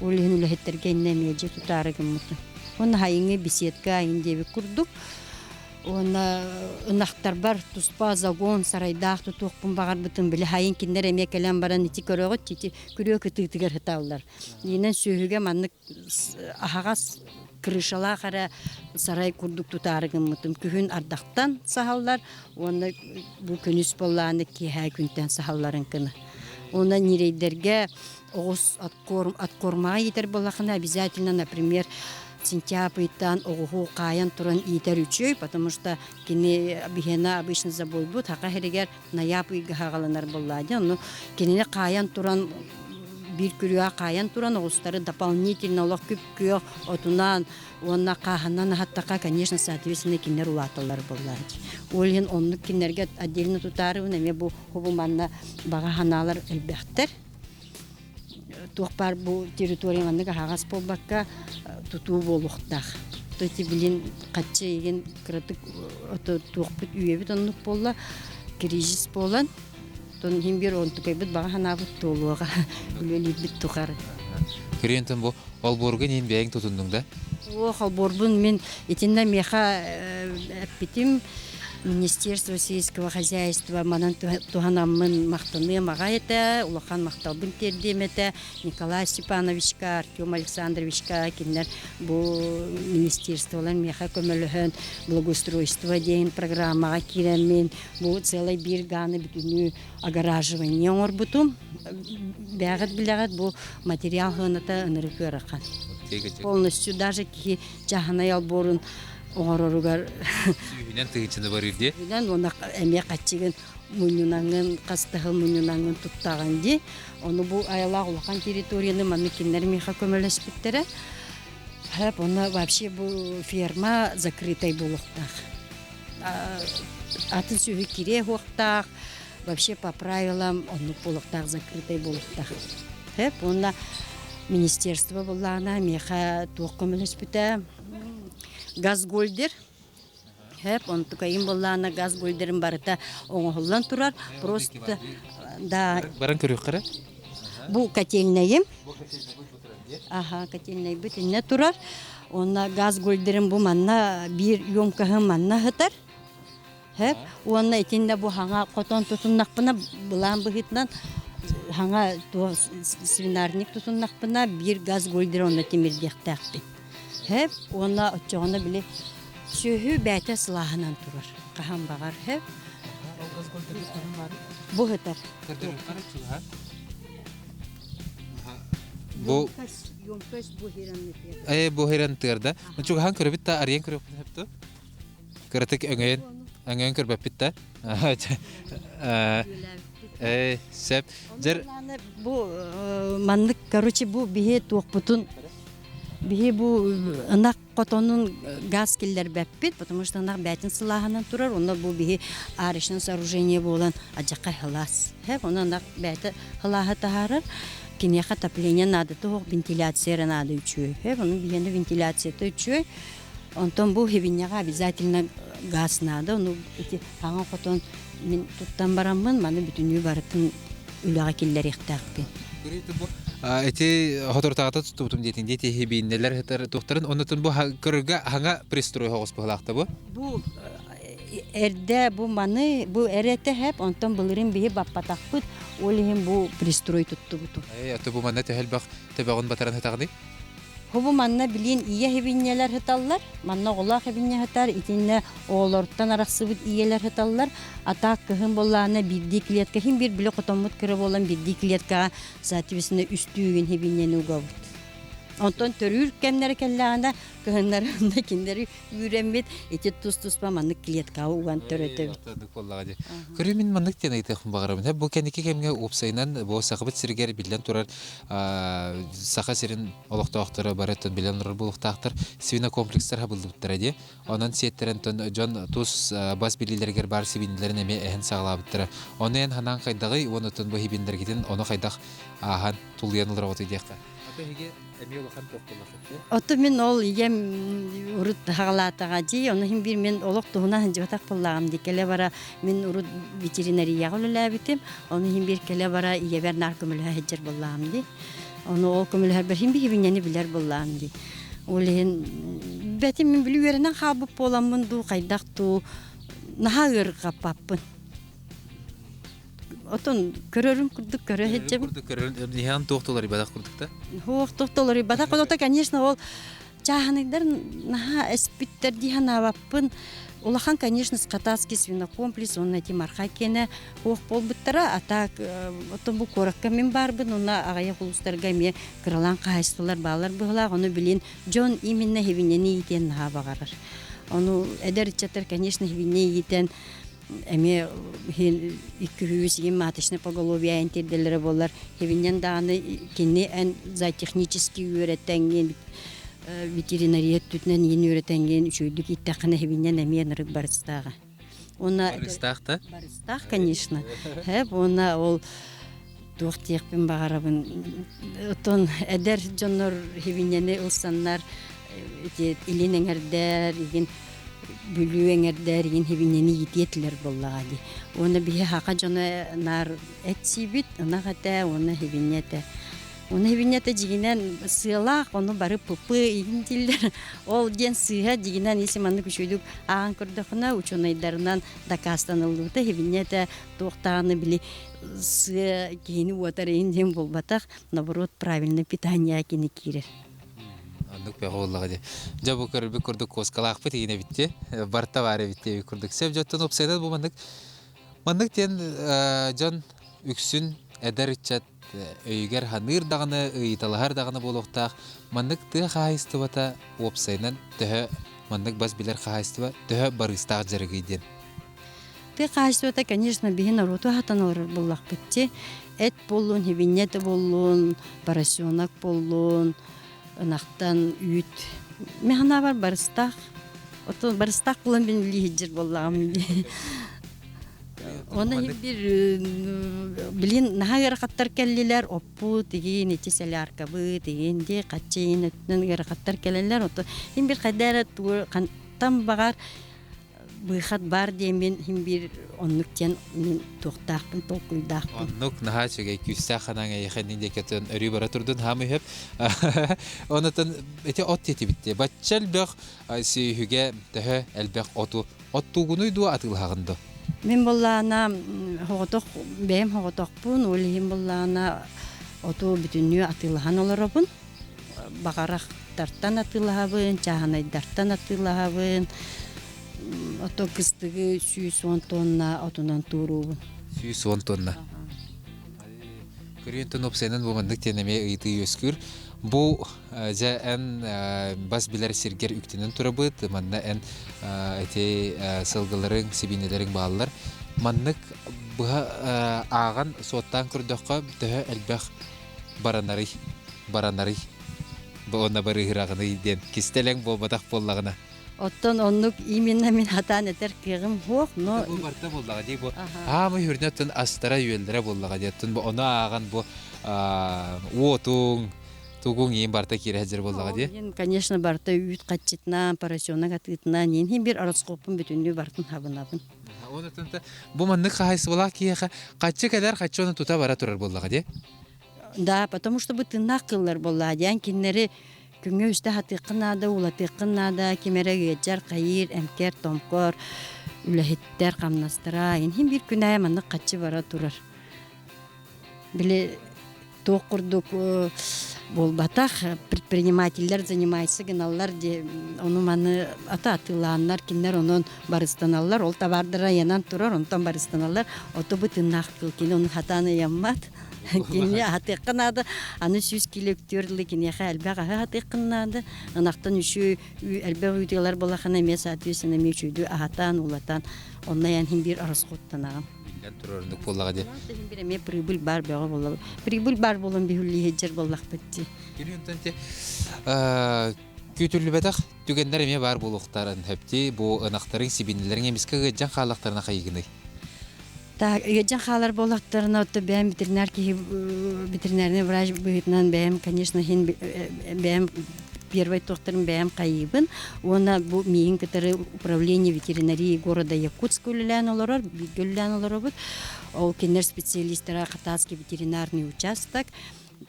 Speaker 2: Ол иһин үлэһиттэргэ иннэ эмиэ дьиэ тутаары гыммытым. Уонна хайыҥҥы беседка айын диэбит курдук. Уонна ынахтарбар туспа загон сарайдаах тутуохпун баҕарбытым. Били хайын кинилэр эмиэ кэлэн баран ити көрөҕүт ити күрүө кытыытыгар сыталлар. Иинэн сүөһүгэ маннык аһаҕас крышалаах эрэ сарай курдук тутаары гыммытым. Күһүн ардахтан саһаллар уонна бу күнүс буоллааны киэһээ күнтэн саһалларын кына. Уонна ньирэйдэргэ оҕус откорм, откормаҕа иитэр буоллахына обязательно, например, сентябрь ыйтан оҕуһу хаайан туран иитэр үчүгэй, потому что кини биһиэнэ обычно забойбут хака иһигэр ноябрь ыйга хаҕаланар буоллаа дии. Ону кинини хаайан туран биир күрүөҕэ хаайан туран оҕустары дополнительно олох күп-күөх отунан уонна хааһынан аһаттахха, конечно, соответственно, кинилэр улааталлар буоллаа дии. Ол иһин оннук кинилэргэ отдельно тутаарыбын эмиэ бу хобу манна баҕа санаалар элбэхтэр. Туох баар бу территория маннык аһаҕас буолбакка тутуу буолуохтаах. То ити билин хаччы игин кыратык туохпут үйэбит оннук буолла, кризис буолан, тон иһин биир онтукайбыт баҕа санаабыт туолуоҕа үлэлиирбит тухары.
Speaker 1: Күрүөнтэн бу олбуоргун иһин бэйэҥ тутуннуҥ да?
Speaker 2: Суох, олбуорбун мин итиннэ миэхэ эппитим Министерство сельского хозяйства манан туһанаммын махтаныам аҕай этэ, улахан махталбын тиэрдиэм этэ Николай Степановичка, Артем Александровичка, кинилэр бу министерстволар миэхэ көмөлөһөн благоустройство диэн программаҕа киирэммин бу целый биир гааны бүтүнүү огораживание оҥорбутум. Бэҕэт билэҕит бу материал сыаната ынырык ыарахан. Полностью даже киһи чааһынай олбуорун оҥороругар
Speaker 1: сүүһүнэн тыһыынчаны барыыр дии.
Speaker 2: Сүүһүнэн уонна эмиэ хаччыгын мунньунаҥҥын, хастаһыл мунньунаҥҥын туттаҕын дии. Ону бу айылаах улахан территорияны маннык кинилэр миэхэ көмөлөспүттэрэ. Хэп, онно вообще бу ферма закрытай буолуохтаах. Атын сүөһү кириэ уохтаах, вообще по правилам оннук буолуохтаах, закрытай буолуохтаах. Хэп, уонна министерство буллаҕына миэхэ туох көмөлөспүтэ газгольдер Хэп, онтукайым буоллаҕына газгольдерым барыта оҥоһуллан турар. Просто да
Speaker 1: Баран көрүөххэ
Speaker 2: Бу котельнайым. Аха, котельнайбыт иннэ турар. Уонна газгольдерым бу манна биир емкоһым манна сытар. Хэп, уонна итиннэ бу хаҥа хотон тутуннахпына былаан быһыытынан хаҥа свинарник тутуннахпына биир газгольдер онно тимирдиэхтээхпин. Хэп, уонна оччоҕуна били сүөһү бэйэтэ сылааһынан турар. Хаһан баҕар хэп. Бу сытар.
Speaker 1: Бу Э бу хиран тыарда. Чугаһан көрөбүт да арыйан көрүөхпүн сөптө. Кыратык өҥөйөн өҥөйөн көрбөппүт да. Э сөп. Дьэр
Speaker 2: бу маннык короче бу биһи туохпутун биһи бу ынах хотонун газ киллэрбэппит, потому что ынах бээтин сылааһынан турар, онно бу биһи арочное сооружение буолан адьака хылаас. Хэп, онно ынах бээтэ хылааһы таһаарар, киниэхэ отопление наада туох вентиляция эрэ наада үчүгэй. Хэп, ону биһиэнэ вентиляцията үчүгэй. Онтон бу хибинньэҕэ обязательно газ наада, ону ити хаҥа хотон мин туттан бараммын, маны бүтүннүү барытын үлэҕэ киллэриэхтээхпин.
Speaker 1: Ити хоторутааҕыта туттубутум диэтиҥ дии тиһибииннэлэр туохтарын оннотун бу көрөргө хаҥа пристрой соҕус быһылаахта бу.
Speaker 2: Бу эрдэ бу маны бу эрэтэ хэп онтон былырын биһи баппатахпыт ол иһин бу пристрой туттубутум.
Speaker 1: Э ото бу манна төһөлбөх төбөҕүн батаран хытаҕыный?
Speaker 2: Хобу манна билин ийэ хибинньэлэр хыталлар, манна оҕолоох хибинньэ хытар, итиннэ оҕолортон арахсыбыт ийэлэр хыталлар. Атаак кыһын буоллаҕына биирдии клетка, хин биир били хотоммут кыра буолан биирдии клеткаҕа соответственно үстүүгүн хибинньэни угабыт. Онтон төрүүр кэмнэрэ кэллэҕинэ кыһыннары онно кинилэри үүрэммит ити тус-туспа маннык клеткаҕа уган төрөтөбүт.
Speaker 1: Буоллаҕа дии. Көрүү мин маннык диэн ыйытыахпын баҕарабын. Бу кэнники кэмҥэ уопсайынан бу Сахабыт сиригэр биллэн турар Саха сирин олохтоохторо бары өттүн билэн олорор буолуохтаахтар. Свинокомплекстар хабыллыбыттара дии. Онон сиэттэрэн дьон тус бас билиилэригэр баар сибииннэлэрин эмиэ эһэн саҕалаабыттара. Ону эн ханаан хайдаҕый уонна оттон бу сибииннэргитин ону хайдах ааһан тулуйан олороҕутуй диэххэ. Ата эһиги эмиэ улахан туох буоллаххыт
Speaker 2: Ото мин ол ийэм урут хаҕалаатаҕа дии, ону иһин биир мин олох туһунан сылдьыбатах буоллаҕым дии. Кэлэ бара мин урут ветеринарияҕа үлэлээбитим, ону иһин биир кэлэ бара ийэбэр наар көмөлөһө сылдьар буоллаҕым дии. Ону ол көмөлөһөрбөр иһин биһибинньэни билэр буоллаҕым дии. Ол иһин бэтим мин били үөрэнэн хаалбыт буоламмын дуу, хайдах дуу наһаа ыарырҕаппаппын. Отон көрөрүм курдук көрө сылдьабын.
Speaker 1: Курдук көрөрүн иһэн туох толоруйбатах курдук да?
Speaker 2: Туох туох толоруйбатах. Ото, конечно, ол чааһынайдар наһаа эспиттэр дии санаабаппын. Улахан, конечно, Скотарский свинокомплекс, уонна эти Марха киэнэ уох буолбуттара. А так, оттон бу куоракка мин баарбын, уонна аҕыйах улуустарга эмиэ кыралаан хаһаайыстыбалар бааллар быһыылаах. Ону билин дьон именно хибинньэни иитиэн наһаа баҕарар. Ону эдэр ыччаттар, конечно, хибинньэ иитэн эмиэ икки үс маточное поголовье тиэрдэллэрэ буоллар хибинньэн даҕаны кини эн зоотехнически үөрэтэҥҥин ветеринария өттүтүнэн иин үөрэтэҥҥин үчүгэйдик ииттэххинэ хибинньэн эмиэ ынырык барыстааҕа уонна
Speaker 1: барыстаах да
Speaker 2: барыстаах конечно хэп уонна ол туох диэхпин баҕарабын оттон эдэр дьоннор хибинньэни ылсаннар ити илин эҥэрдэр игин Бүлүү эҥэрдээр игин хибинньэни иитиэ этилэр буоллаҕа дии. Уонна биһи саха дьоно наар эт сиибит, ынах этэ уонна хибинньэ этэ. Уонна хибинньэ этэ дьигинэн сыалаах, ону бары пупы игин дииллэр. Ол диэн сыыһа дьигинэн если маннык үчүгэйдик ааҕан көрдөххүнэ учуонайдарынан дакаастаныллыбыта хибинньэ этэ туох даҕаны били сыа киһини уотар иһин диэн буолбатах, наоборот правильное питание кини киирэр.
Speaker 1: Оннук бөҕө буоллаҕа дии. Дьэ бу көрөрбүт курдук куоскалаахпыт игин эбит дии. Барта баар эбит диэбит курдук. Сөп дьоттон уопсайынан бу маннык маннык диэн дьон үксүн эдэр ыччат өйүгэр ханыыр даҕаны, ыйыталаһар даҕаны буолуохтаах. Маннык тыа хаһаайыстыбата уопсайынан төһө маннык бас билэр хаһаайыстыба төһө барыыстаах дьарыгый диэн.
Speaker 2: Тыа хаһаайыстыбата, конечно, биһи норуоту аһатан олорор буоллахпыт дии. Эт буоллун, хибинньэ да буоллун, поросенок буоллун, ынахтан үүт. Мин санаабар барыстаах. Отон барыстаах буолан мин билиһиджир буоллаҕым дии. Оны бир билин наһаа ыарахаттар кэллилэр, оппут, игин, ити соляркабыт, игин дии, хаччы иин өттүнэн ыарахаттар кэлэллэр. Ото хин бир хайда эрэ хантан баҕар быыхат баар диэммин иһин биир оннук диэн мин туохтаахпын толкуйдаахпын.
Speaker 1: Оннук наһаа үчүгэй күүстээх ханаҥ эйиэхэ иннин диэки өрүү бара турдун хаам үһөп. Онотон ити от тиэтибитте. Бачча элбэх сүөһүгэ төһө элбэх оту оттуугунуй дуо атыылаһаҕын дуо?
Speaker 2: Мин буоллаҕына соҕотох бэйэм соҕотохпун, ол иһин буоллаҕына оту бүтүннүү атыылаһан олоробун. Баҕарахтартан атыылаһабын, чааһынайдартан атыылаһабын. Ото кыстыгы 110 тонна отунан туоруубун.
Speaker 1: 110 тонна. Көрүөн уопсайынан бу маннык диэн эмиэ ыйытыы үөскүүр. Бу дьэ эн бас билэр сиргэр үктэнэн турабыт. Манна эн ити сылгыларыҥ, сибиинэлэриҥ бааллар. Маннык быһа ааҕан, суоттаан көрдөххө, төһө элбэх баранарый баранарый уонна барыыһыраҕыный диэн кистэлэҥ буолбатах буоллаҕына.
Speaker 2: Оттон оннук именно мин хатаан этэр кыаҕым суох, но
Speaker 1: Бу барыта буоллаҕа дии бу аамай үрдүнэ оттон астара-үөллэрэ буоллаҕа дии оттон бу ону ааҕан бу уотуҥ тугуҥ иин барыта киирэ сылдьар буоллаҕа дии.
Speaker 2: Ол конечно барыта үүт хаччытынан, поросенок атыытынан иин бир ороскуоппун бүтүннүү барытын хабынабын.
Speaker 1: Бу маннык хаһаайыстыбалаах киһиэхэ хаччы кэлэр, хаччы оны тута бара турар буоллаҕа дии.
Speaker 2: Да, потому что бу тыыннаах кыыллар буоллаа диэн кинилэри күҥҥэ үстэ хатыаххын наада, уулатыаххын наада, ким эрэ ыалдьар, хайыыр, эмкэр, томкор, үлэһиттэр, хамнастара. Иһин биир күн аайы маннык хаччы бара турар. Били туох курдук Буолбатах, предпринимателлэр занимаются гыналлар дии, ону маны ата атыылааннар, кинилэр онон барыстаналлар, ол табаардара ыйанан турар, онтон барыстаналлар. Ото бу тыыннаах кыл, кини ону хатаан ыйаммат. Кини аһатыахха наада, аны 100 кило үктүөр дылы киниэхэ элбэх аһы аһатыаххын наада. Ынахтан үчү элбэх үүтү ылар буоллахына эмиэ соответственно эмиэ үчүгдүү аһатаан, уулатаан, онно ыйан иһин биир ороскуоттанаҕын.
Speaker 1: Биллэн турар оннук буоллаҕа дии.
Speaker 2: Иһин бир эмиэ прибыль баар бөҕө буолла. Прибыль баар буолан биһүллии сылдьар буоллахпыт дии.
Speaker 1: Кини онтон те күүтүллүбэтэх түгэннэр эмиэ баар буолуохтарын сөптүү. Бу ынахтарыҥ сибинилэриҥ эмискэ ыалдьан хааллахтарына хайыгыный?
Speaker 2: Так, ыалдьан хаалар буоллахтарына, отто бэйэм ветеринар киһи ветеринарный врач быһыытынан бэйэм, конечно, иһин бэйэм первый туохтарын бэйэм хайыыбын. Уонна бу миигин кытары управление ветеринарии города Якутска үлэлээн олорор, бииргэ үлэлээн олоробут. Ол кинилэр специалистара Хатасский ветеринарный участок.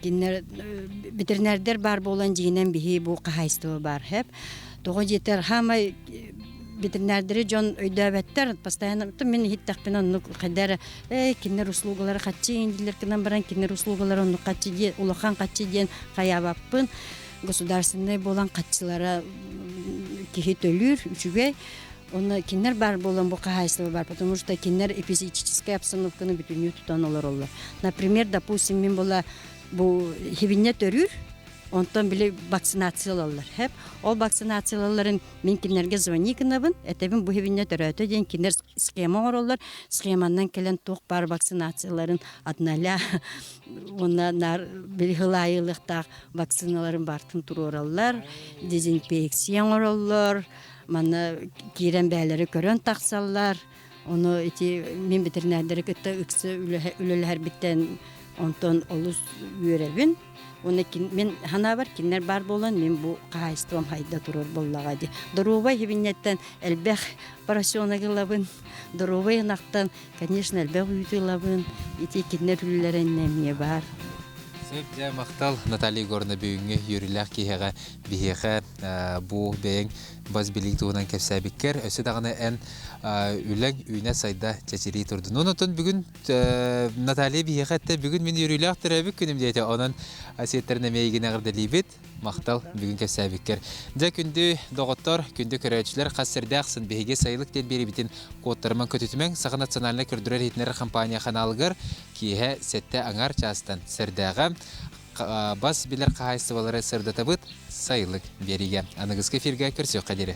Speaker 2: Кинилэр ветеринардар баар буолан дьиҥинэн биһи бу хаһаайыстыба баар хэп. Тоҕо диэтэр хаамай ветеринардары дьон өйдөөбөттөр постоянно мин иһиттэхпинэ оннук хайда эрэ ээ кинилэр услугалары хаччы дииллэр гынан баран кинилэр услугалары оннук хаччы диэн улахан хаччы диэн хайаабаппын государственнай буолан хаччылара киһи төлүүр үчүгэй Онно кинилэр баар буолан бу хаһаайыстыба баар, потому что кинилэр эпизоотическай обстановканы бүтүннүү тутан олороллор. Например, допустим, мин була бу хибинне төрүүр, онтон били вакцинация ылаллар. Хэп. Ол вакцинациялалларын мин кинилэргэ звони гынабын, этэбин бу хибинне төрөөтө диэн кинилэр схема оҥороллор. Схеманнан кэлэн туох баар вакцинацияларын одноля уонна наар били хылаайылыахтаах вакциналарын баартын туруораллар, дезинфекция оҥороллор, Манна киирэн бээлэри көрөн тахсаллар. Ону ити мин ветеринардары кытта ыкса үлэлэһэрбиттэн онтон олус үөрэбин. Уонна мин санаабар кинилэр баар буолан мин бу хаһаайыстыбам хайда турар буоллаҕа дии. Доруобай хибинньэттэн элбэх поросенок ылабын. Доруобай ынахтан, конечно, элбэх үүтү ылабын. Ити кинилэр үлэлэрэ эмиэ баар.
Speaker 1: Сөп дьэ махтал Наталья Егоровна бүгүҥҥү үөрүүлээх киэһэҕэ биһиэхэ бу бэйэҥ бас билии туһунан кэпсээбиккэр өссө даҕаны эн үлэҥ үүнэ-сайда чэчирии турдун. Онон бүгүн Наталья биһиэхэ эттэ бүгүн мин үөрүүлээх төрөөбүт күнүм диэтэ. Онон сиэттэрин эмиэ эйигин эҕэрдэлиибит. Махтал бүгүн кэпсээбиккэр. Дьэ күндү доҕоттор, күндү көрөөччүлэр хас сирдээх сын биһиги сайылык диэн биэрибитин куоттарымаҥ көтүтүмэҥ Саха национальнай көрдөрөр иһитиннэрэр компания ханаалыгар киэһэ сэттэ аҥаар чаастан сэрдээҕэ бас билэр хаһаайыстыбалары сырдатабыт сайылык биэриигэ. Аныгыскы эфиргэ көрсүөххэ диэри.